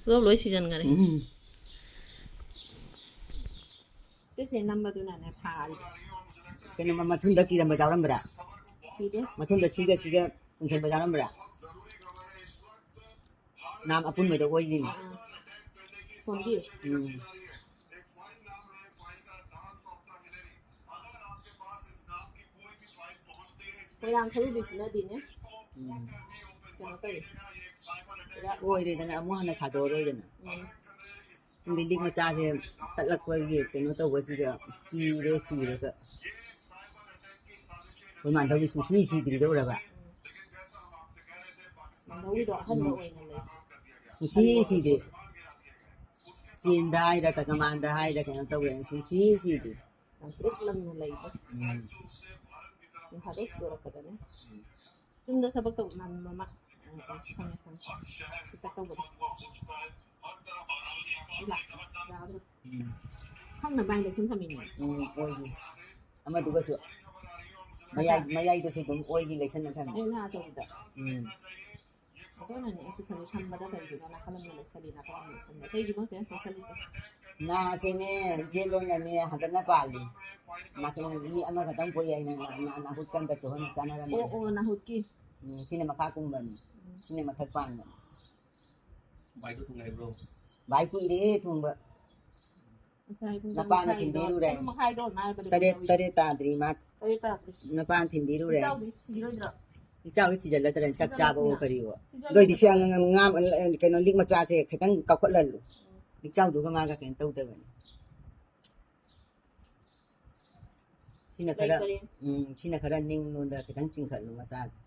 ꯈꯨꯗꯣꯞ ꯂꯣꯏ ꯁꯤꯖꯟꯈꯔꯦ꯫ ꯎꯝ꯫ ꯁꯤꯁꯦ ꯅꯝꯕꯗꯨꯅꯅꯦ ꯐꯥꯔꯤꯕ꯫ ꯀꯩꯅꯣ, ꯃ-, ꯃꯊꯨꯟꯗ ꯀꯤꯔꯝꯕ ꯌꯥꯎꯔꯝꯕ꯭ꯔꯥ? ꯀꯤꯗꯦ꯫ ꯃꯊꯨꯟꯗ ꯁꯤꯒ ꯁꯤꯒ ꯄꯨꯟꯁꯤꯟꯕ ꯌꯥꯎꯔꯝꯕ꯭ꯔꯥ? ꯅꯥꯝ ꯑꯄꯨꯟꯕꯗ ꯑꯣꯏꯒꯤꯅꯤ꯫ ꯑꯥ꯫ ꯐꯣꯟꯒꯤ? ꯎꯝ꯫ ꯃꯣꯏꯔꯥꯡ ꯈꯔꯨꯕꯤꯁꯤꯅꯗꯤꯅꯦ꯫ ꯎꯝ꯫ ꯀꯩꯅꯣ ꯇꯧꯋꯤ꯫ ꯄꯨꯔꯥ ꯑꯣꯏꯔꯦꯗꯅ, ꯑꯃꯨꯛ ꯍꯟꯅ ꯁꯥꯗꯣꯛꯑꯔꯣꯏꯗꯅ꯫ ꯎꯝ꯫ ꯈꯪꯗꯦ, ꯂꯤꯛ ꯃꯆꯥꯁꯦ ꯇꯠꯂꯛꯄꯒꯤ ꯀꯩꯅꯣ ꯇꯧꯕꯁꯤꯗ ꯄꯤꯔꯦ ꯁꯤꯔꯒ꯫ ꯑꯩꯈꯣꯏ ꯃꯥꯟꯗꯧꯒꯤ ꯁꯨꯡꯁꯤ ꯁꯤꯗ꯭ꯔꯤꯗꯧꯔꯕ? ꯃꯥꯟꯗꯧꯒꯤꯗꯣ ꯑꯍꯟꯕ ꯑꯣꯏꯅ ꯂꯩ꯫ ꯁꯨꯡꯁꯤ ꯁꯤꯗꯦ꯫ ꯆꯦꯟꯗ ꯍꯥꯏꯔ, ꯀꯀꯃꯥꯟꯗ ꯍꯥꯏꯔ, ꯀꯩꯅꯣ ꯇꯧꯋꯦ, ꯁꯨꯡꯁꯤ ꯁꯤꯗꯦ꯫ ꯂꯪꯇ꯭ꯔꯤꯛ ꯂꯪꯅ ꯂꯩꯕ꯫ ꯎꯝ꯫ ꯅꯣꯡꯐꯥꯗꯣꯛ ꯁꯤꯗꯣꯔꯛꯄꯗꯅꯦ꯫ ꯌꯨꯝꯗ ꯊꯕꯛ ꯇꯧꯕ ꯃꯥꯟꯕ ꯑꯃ꯫ ꯑ, ꯑ, ꯈꯪꯉꯦ, ꯈꯪꯉꯦ꯫ ꯈꯤꯇ ꯇꯧꯕꯗꯣ꯫ ꯏꯂꯥ, ꯌꯥꯗ꯭ꯔꯣ? ꯎꯝ꯫ ꯈꯪꯅꯕ ꯍꯥꯏꯅ ꯁꯨꯝ ꯊꯝꯃꯤꯅꯦ꯫ ꯎꯝ, ꯑꯣꯏꯒꯤ꯫ ꯑꯃꯗꯨꯒꯁꯨ꯫ ꯃꯌꯥꯏ, ꯃꯆꯥ꯫ ꯃꯌꯥꯏꯗꯁꯨ ꯑꯗꯨꯝ ꯑꯣꯏꯒꯤ ꯂꯩꯁꯟꯅ ꯊꯝꯃꯤ꯫ ꯑꯩꯅ ꯑꯆꯧꯕꯗ꯫ ꯎꯝ꯫ ꯑꯗꯨꯅꯅꯦ ꯑꯩꯁꯨ ꯈꯜꯂꯤ, ꯊꯝꯕꯗ ꯀꯩꯒꯤꯅꯣ ꯅꯥꯀꯜ ꯑꯃ ꯂꯩꯁꯜꯂꯤ, ꯅꯥꯀꯜ ꯑꯃ ꯂꯩꯁꯜꯂꯤ꯫ ꯀꯩꯒꯤꯅꯣ ꯁꯦ ꯂꯩꯁꯜꯂꯤꯁꯦ? ꯅꯥꯁꯦꯅꯦ, ꯖꯦꯜ ꯑꯣꯏꯅꯅꯦ, ꯍꯟꯗꯛꯅ ꯄꯥꯜꯂꯤ꯫ ꯅꯥꯀꯜ ꯃꯤ ꯑꯃꯈꯛꯇꯪ ꯄꯣꯛꯏ ꯍꯥꯏꯅ ꯅꯥ-, ꯅꯥ-, ꯅꯥꯍꯨꯠꯀ ꯑꯝꯇ ꯆꯨꯍꯟ ꯆꯥꯟꯅꯔꯝꯃꯦ꯫ ꯑꯣ, ꯑꯣ, ꯅꯥꯍꯨꯠꯀꯤ꯫ ꯎꯝ, ꯁꯤꯅ ꯃꯈꯥ ꯀꯨꯝꯕꯅꯤ꯫ ꯎꯝ꯫ ꯁꯤꯅ ꯃꯊꯛ ꯄꯥꯟꯕꯅꯤ꯫ ꯚꯥꯏꯗꯣ ꯊꯨꯡꯅ ꯍꯥꯏꯕ꯭ꯔꯣ? ꯚꯥꯏ ꯀꯨꯏꯔꯦꯍꯦ ꯊꯨꯡꯕ꯫ ꯉꯁꯥꯏ ꯄꯨꯡ ꯇꯔꯨꯛ ꯅꯄꯥꯅ ꯃꯈꯥꯏꯗꯣ, ꯊꯤꯟꯕꯤꯔꯨꯔꯦ꯫ ꯇꯔꯨꯛ ꯃꯈꯥꯏꯗꯣ ꯉꯥꯏꯕꯗ ꯇꯔꯦꯠ, ꯀꯨꯏꯔꯦ꯫ ꯇꯔꯦꯠ ꯇꯥꯗ꯭ꯔꯤ ꯃꯥ꯫ ꯇꯔꯦꯠ ꯇꯥꯗ꯭ꯔꯤ꯫ ꯅꯄꯥꯅ ꯊꯤꯟꯕꯤꯔꯨꯔꯦ꯫ ꯏꯆꯥꯎꯗꯤ ꯁꯤꯈꯤꯔꯣꯏꯗ꯭ꯔꯣ? ꯏꯆꯥꯎꯗꯤ ꯁꯤꯖꯜꯂꯗ꯭ꯔꯦ, ꯆꯥꯛ ꯆꯥꯕꯋꯣ ꯁꯤꯖꯜꯂꯗ꯭ꯔꯥ? ꯀꯔꯤꯋꯣ꯫ ꯁꯤꯖꯜꯂꯗ꯭ꯔꯥ? ꯑꯗꯨ ꯑꯣꯏꯗꯤ ꯁꯤ ꯑꯉꯥꯡ, ꯑꯉꯥꯡ, ꯀꯩꯅꯣ, ꯂꯤꯛ ꯃꯆꯥꯁꯦ ꯈꯤꯇꯪ ꯀꯥꯎꯈꯠꯍꯜꯂꯨ꯫ ꯎꯝ꯫ ꯏꯆꯥꯎꯗꯨꯒ ꯃꯥꯒ ꯀꯩꯅꯣ ꯇꯧꯗꯕꯅꯤ꯫ ꯁꯤꯅ ꯈꯔ, ꯂꯩꯇꯔꯦ꯫ ꯎꯝ, ꯁꯤꯅ ꯈꯔ ꯅꯤꯡꯂꯣꯟꯗ ꯈꯤꯇꯪ ꯆꯤꯡꯈꯠꯂꯨ ꯃꯆꯥꯁꯦ꯫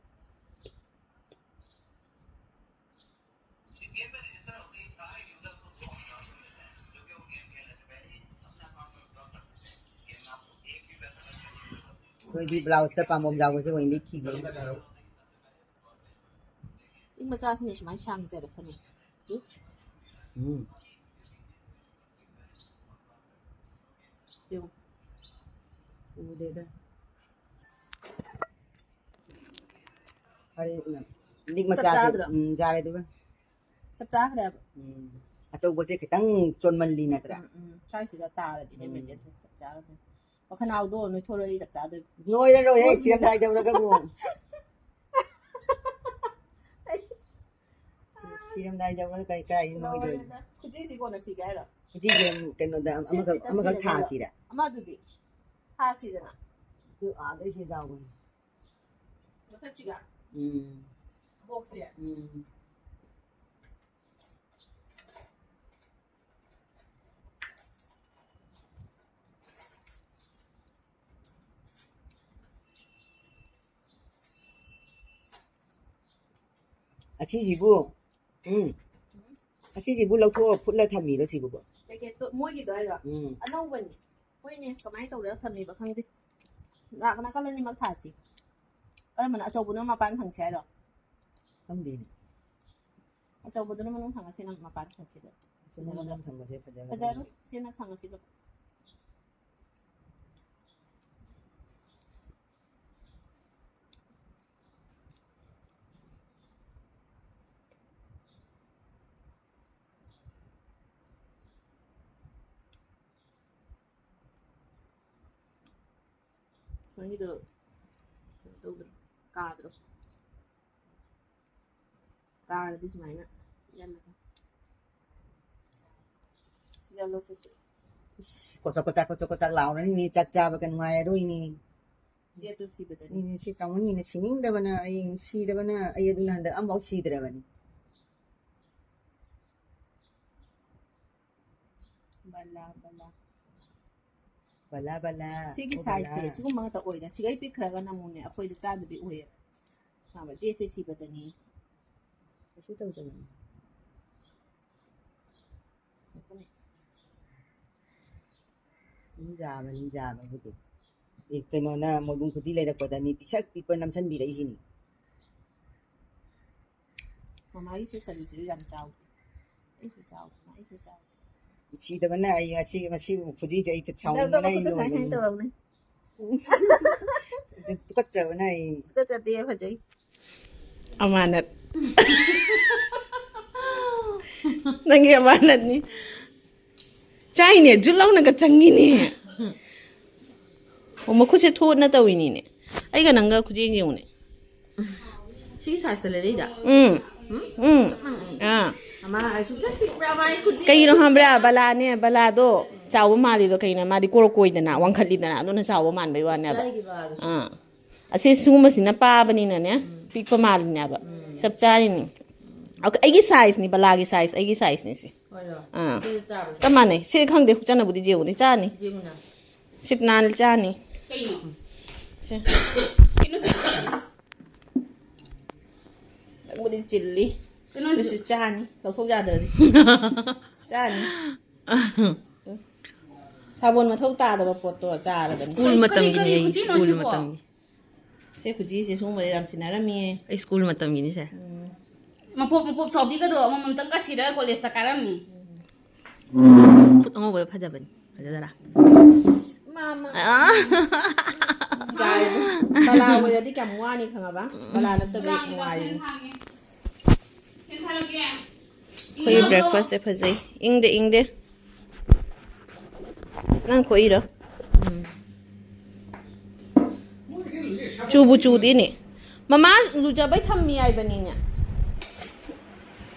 ꯑꯩꯈꯣꯏꯗꯤ ꯕ꯭ꯂꯥꯎꯁꯇ ꯄꯥꯝꯕꯣꯝ ꯌꯥꯎꯕꯁꯦ ꯑꯣꯏꯅ ꯂꯤꯠꯈꯤꯒꯦ꯫ ꯄꯤꯛ ꯃꯆꯥꯁꯤꯅ ꯁꯨꯃꯥꯏꯅ ꯁꯥꯡꯖꯔꯁꯅꯤ꯫ ꯎꯝ꯫ ꯌꯦꯡꯉꯨ꯫ ꯎꯗꯦꯗ꯫ ꯐꯔꯦ, ꯎꯝ꯫ ꯂꯤꯛ ꯆꯞ ꯃꯆꯥꯁꯦ, ꯆꯥꯗ꯭ꯔꯣ? ꯎꯝ, ꯌꯥꯔꯦ ꯑꯗꯨꯒ꯫ ꯆꯞ ꯆꯥꯈ꯭ꯔꯦꯕ꯫ ꯎꯝ꯫ ꯑꯆꯧꯕꯁꯦ ꯈꯤꯇꯪ ꯆꯣꯟꯃꯜꯂꯤ ꯅꯠꯇ꯭ꯔꯥ? ꯎꯝ, ꯎꯝ꯫ ꯁ꯭ꯋꯥꯏꯁꯤꯗ ꯇꯥꯔꯗꯤꯅꯦ, ꯎꯝ꯫ ꯃꯦꯟꯇꯦꯟ ꯆꯞ ꯆꯥꯔꯗꯣꯏꯅꯤ꯫ ꯃꯈꯅꯥꯎꯗꯣ ꯅꯣꯏꯊꯣꯔꯛꯑꯗꯤ ꯆꯞ ꯆꯥꯗꯣꯏꯕ꯫ ꯅꯣꯏꯔꯔꯣꯏꯍꯦ, ꯅꯣꯏꯕꯅꯤꯅ꯫ ꯁꯤꯔꯝꯗꯥꯏ ꯌꯧꯔꯒꯕꯨ꯫ ꯁꯤꯔꯝꯗꯥꯏ ꯌꯧꯔꯒ ꯀꯩ, ꯀꯥꯏ ꯅꯣꯏꯗꯣꯏꯅꯣ? ꯂꯣꯏꯔꯦꯗ꯫ ꯈꯨꯖꯤꯁꯤ ꯀꯣꯟꯅ ꯁꯤꯒꯦ ꯍꯥꯏꯔꯣ? ꯈꯨꯖꯤꯁꯦ ꯀꯩꯅꯣꯗ ꯁꯤ ꯑꯃꯈꯛ, ꯁꯤꯗ ꯑꯃꯈꯛ ꯁꯤꯔꯒꯦꯕ꯫ ꯊꯥꯁꯤꯔ? ꯑꯃꯗꯨꯗꯤ ꯊꯥꯁꯤꯗꯅ꯫ ꯑꯗꯨ ꯑꯥꯗꯩ ꯁꯤ ꯆꯥꯎꯕꯅꯤ꯫ ꯃꯊꯛꯁꯤꯒ? ꯎꯝ꯫ ꯕꯣꯛꯁꯁꯦ? ꯎꯝ꯫ ꯑꯁꯤꯁꯤꯕꯨ, ꯎꯝ, ꯑꯁꯤꯁꯤꯕꯨ ꯂꯧꯊꯣꯛꯑ ꯐꯨꯠꯂ ꯊꯝꯃꯤꯔꯣ ꯁꯤꯕꯨ? ꯄꯦꯀꯦꯠꯇꯣ ꯃꯣꯏꯒꯤꯗꯣ ꯍꯥꯏꯔꯣ? ꯎꯝ꯫ ꯑꯅꯧꯕꯅꯤ꯫ ꯍꯣꯏꯅꯦ, ꯀꯃꯥꯏꯅ ꯇꯧꯔꯒ ꯊꯝꯃꯤꯕ ꯈꯪꯗꯦ꯫ ꯅꯥ-, ꯅꯥꯀꯜ ꯑꯅꯤꯃꯛ ꯊꯥꯁꯤ꯫ ꯀꯔꯝꯕꯅ, ꯑꯆꯧꯕꯗꯨꯅ ꯃꯄꯥꯟ ꯊꯝꯁꯤ ꯍꯥꯏꯔꯣ? ꯈꯪꯗꯦꯅꯦ꯫ ꯑꯆꯧꯕꯗꯨꯅ ꯃꯅꯨꯡ ꯊꯝꯃꯁꯤ, ꯅꯪ ꯃꯄꯥꯟ ꯊꯝꯁꯤꯗ꯫ ꯑꯆꯧꯕꯗꯨꯅ ꯐꯖꯒꯗ꯭ꯔꯣ? ꯃꯅꯨꯡ ꯊꯝꯕꯁꯦ ꯐꯖꯒꯗ꯭ꯔꯥ ꯐꯖꯔꯣꯏ, ꯈꯪꯗꯦ꯫ ꯁꯤꯅ ꯊꯝꯃꯁꯤꯗ꯫ ꯃꯍꯤꯗꯣ ꯀꯩꯅꯣ ꯇꯧꯗ꯭ꯔꯣ? ꯀꯥꯗ꯭ꯔꯣ? ꯀꯥꯔꯗꯤ ꯁꯨꯃꯥꯏꯅ ꯌꯥꯜꯂꯒ꯫ ꯌꯥꯜꯂꯣ ꯁꯤꯁꯨ꯫ ꯏꯁ, ꯀꯣꯆꯛ ꯀꯣꯆꯥꯛ, ꯀꯣꯆꯛ ꯀꯣꯆꯥꯛ ꯂꯥꯎꯔꯅꯤꯅꯦ, ꯆꯥꯛ ꯆꯥꯕꯒ ꯅꯨꯡꯉꯥꯏꯔꯔꯣꯏꯅꯦ꯫ ꯖꯦꯠꯇꯨ ꯁꯤꯕꯗꯅꯤ꯫ ꯏꯅꯦ, ꯁꯤ ꯆꯥꯎꯃꯟꯒꯤꯅ ꯁꯤꯅꯤꯡꯗꯕꯅ, ꯑꯩ ꯁꯤꯗꯕꯅ, ꯑꯩ ꯑꯗꯨꯅ ꯍꯟꯗꯛ ꯑꯝꯐꯥꯎ ꯁꯤꯗ꯭ꯔꯕꯅꯤ꯫ ꯕꯂꯥ, ꯕꯂꯥ꯫ ꯕꯂꯥ, ꯕꯂꯥ, ꯁꯤꯒꯤ ꯑꯣ ꯁꯥꯏꯖꯁꯦ ꯕꯂꯥ꯫ ꯁꯤꯒꯨꯝꯕ ꯉꯥꯛꯇ ꯑꯣꯏꯗ꯫ ꯁꯤꯒꯩ ꯄꯤꯛꯈ꯭ꯔꯒꯅ ꯑꯃꯨꯛꯅꯦ, ꯑꯩꯈꯣꯏꯗ ꯆꯥꯗꯕꯤ ꯑꯣꯏꯌꯦꯕ꯫ ꯈꯪꯉꯕ? ꯖꯦꯠꯁꯦ ꯁꯤꯕꯗꯅꯤ꯫ ꯀꯩꯁꯨ ꯇꯧꯗꯕꯅꯤ꯫ ꯉꯥꯏꯈꯣꯅꯦ꯫ ꯅꯤꯡꯖꯥꯕ, ꯅꯤꯡꯖꯥꯕꯕꯨꯗꯤ꯫ ꯑꯦ, ꯀꯩꯅꯣꯅ ꯃꯣꯏꯕꯨꯡ ꯈꯨꯖꯤ ꯂꯩꯔꯛꯄꯗ ꯃꯤ ꯄꯤꯁꯛ ꯄꯤꯛꯄ ꯅꯝꯁꯟꯕꯤꯔꯛꯏꯁꯤꯅꯤ꯫ ꯃꯥꯒꯤ ꯁꯦꯁꯟꯁꯤꯁꯨ ꯌꯥꯝ ꯆꯥꯎꯗꯦ꯫ ꯑꯩꯁꯨ ꯆꯥꯎꯗꯦ, ꯑꯩꯁꯨ ꯆꯥꯎꯗꯦ꯫ ꯁꯤꯗꯕꯅ ꯑꯩ ꯉꯁꯤ, ꯉꯁꯤꯕꯨ ꯈꯨꯖꯤꯗ ꯑꯩ ꯁꯥꯎꯅꯤꯡꯕꯅ ꯑꯩ ꯈꯨꯠꯇ ꯁꯥꯏ ꯂꯣꯏꯔꯦ꯫ ꯍꯥꯏꯅ ꯇꯧꯔꯕꯅꯦ꯫ ꯇꯨꯀꯠꯆꯕꯅ ꯑꯩ꯫ ꯇꯨꯀꯠꯆꯗꯦ, ꯐꯖꯩ꯫ ꯑꯃꯥꯅꯠ꯫ ꯅꯪꯒꯤ ꯑꯃꯥꯅꯠꯅꯤ꯫ ꯆꯥꯏꯅꯦ, ꯖꯨꯠ ꯂꯥꯎꯅꯒ ꯆꯪꯉꯤꯅꯦ꯫ ꯑꯣ, ꯃꯈꯨꯠꯁꯦ ꯊꯣꯠꯅ ꯇꯧꯏꯅꯤꯅꯦ꯫ ꯑꯩꯒ ꯅꯪꯒ ꯈꯨꯖꯦꯡ ꯌꯦꯡꯉꯨꯅꯦ꯫ ꯁꯤꯒꯤ size ꯇ ꯂꯩꯔꯛꯏꯗ꯫ ꯎꯝ꯫ ꯎꯝ? ꯎꯝ꯫ ꯆꯞ ꯃꯥꯟꯅꯩ꯫ ꯑꯥ꯫ ꯑꯃ ꯁꯨꯡꯆꯠ ꯄꯤꯛꯄ꯭ꯔꯥ ꯃꯥꯏ ꯈꯨꯖꯦꯡ? ꯀꯩꯅꯣ ꯈꯪꯕ꯭ꯔꯥ, ꯕꯂꯥꯅꯦ, ꯕꯂꯥꯗꯣ ꯆꯥꯎꯕ ꯃꯥꯜꯂꯤꯗꯣ ꯀꯩꯅꯣ, ꯃꯥꯗꯤ ꯀꯣꯔꯣꯛ ꯀꯣꯏꯗꯅ, ꯋꯥꯡꯈꯠꯂꯤꯗꯅ, ꯑꯗꯨꯅ ꯆꯥꯎꯕ ꯃꯥꯟꯕꯩ ꯋꯥꯅꯦꯕ꯫ ꯀꯗꯥꯏꯒꯤ ꯕꯂꯥꯗꯨꯁꯨ? ꯑꯥ꯫ ꯑꯁꯤ ꯁꯤꯒꯨꯝꯕꯁꯤꯅ ꯄꯥꯕꯅꯤꯅꯅꯦ, ꯎꯝ꯫ ꯄꯤꯛꯄ ꯃꯥꯜꯂꯤꯅꯦꯕ꯫ ꯎꯝ꯫ ꯆꯞ ꯆꯥꯔꯤꯅꯤ꯫ ꯎꯝ꯫ ꯑꯩꯒꯤ size ꯅꯤ, ꯕꯂꯥꯒꯤ size, ꯑꯩꯒꯤ size ꯅꯤ ꯁꯤ꯫ ꯍꯣꯏꯔꯣ? ꯑꯥ꯫ ꯁꯤꯁꯨ ꯆꯥꯕ꯭ꯔꯥ? ꯆꯞ ꯃꯥꯟꯅꯩ꯫ ꯁꯤ ꯈꯪꯗꯦ, ꯆꯠꯅꯕꯨꯗꯤ ꯌꯦꯡꯉꯨꯅꯤ, ꯆꯥꯅꯤ꯫ ꯌꯦꯡꯉꯨꯅ꯫ ꯁꯤꯠ ꯅꯥꯟꯅ ꯆꯥꯅꯤ꯫ ꯀꯩꯅꯣ? ꯁꯦ꯫ ꯀꯩꯅꯣ ꯁꯤ? ꯈꯤꯇꯪꯕꯨꯗꯤ ꯆꯤꯜꯂꯤ꯫ ꯀꯩꯅꯣ ꯑꯗꯨꯁꯨ ꯆꯥꯅꯤ꯫ ꯂꯧꯊꯣꯛ ꯌꯥꯗ꯭ꯔꯗꯤ꯫ ꯆꯥꯅꯤ꯫ ꯁꯥꯕꯣꯟ ꯃꯊꯧ ꯇꯥꯗꯕ ꯄꯣꯠꯇꯣ ꯆꯥꯔꯕꯅꯤ꯫ ꯁ꯭ꯀꯨꯜ ꯀꯔꯤ, ꯃꯇꯝꯒꯤꯅꯦ ꯀꯔꯤ ꯑꯩ, ꯈꯨꯖꯤꯅꯣ ꯁ꯭ꯀꯨꯜ ꯁꯤꯕꯣ? ꯃꯇꯝꯒꯤ꯫ ꯁꯦ ꯈꯨꯖꯤꯁꯦ ꯁꯤꯒꯨꯝꯕꯗ ꯌꯥꯝ ꯁꯤꯟꯅꯔꯝꯃꯤꯌꯦ꯫ ꯑꯩ ꯁ꯭ꯀꯨꯜ ꯃꯇꯝꯒꯤꯅꯤꯁꯦ꯫ ꯎꯝ꯫ ꯃꯄꯣꯞ, ꯃꯄꯣꯞ ꯆꯥꯎꯕꯤꯒꯗꯣ ꯑꯃꯃꯝꯇꯪꯒ ꯁꯤꯔꯒ ꯀꯣꯂꯦꯖꯇ ꯀꯥꯔꯝꯃꯤ꯫ ꯈꯨꯠ ꯑꯉꯧꯕꯗ ꯐꯖꯕꯅꯤ꯫ ꯐꯖꯗꯔꯥ? ꯃꯥ, ꯃꯥ꯫ ꯑꯥ꯫ ꯌꯥꯔꯦꯗ꯫ ꯕꯂꯥ ꯑꯣꯏꯔꯗꯤ ꯀꯌꯥꯝ ꯋꯥꯅꯤ ꯈꯪꯉꯕ? ꯕꯂꯥ ꯅꯠꯇꯕꯤ ꯅꯨꯡꯉꯥꯏꯔꯤꯅꯤ꯫ ꯑꯩꯈꯣꯏꯒꯤ breakfast ꯁꯦ ꯐꯖꯩ꯫ ꯏꯪꯗꯦ, ꯏꯪꯗꯦ꯫ ꯅꯪ ꯈꯣꯛꯏꯔꯣ? ꯎꯝ꯫ ꯆꯨꯕꯨ ꯆꯨꯗꯦꯅꯦ꯫ ꯃꯃꯥ ꯂꯨꯖꯕꯩ ꯊꯝꯃꯤ ꯍꯥꯏꯕꯅꯤꯅꯦ꯫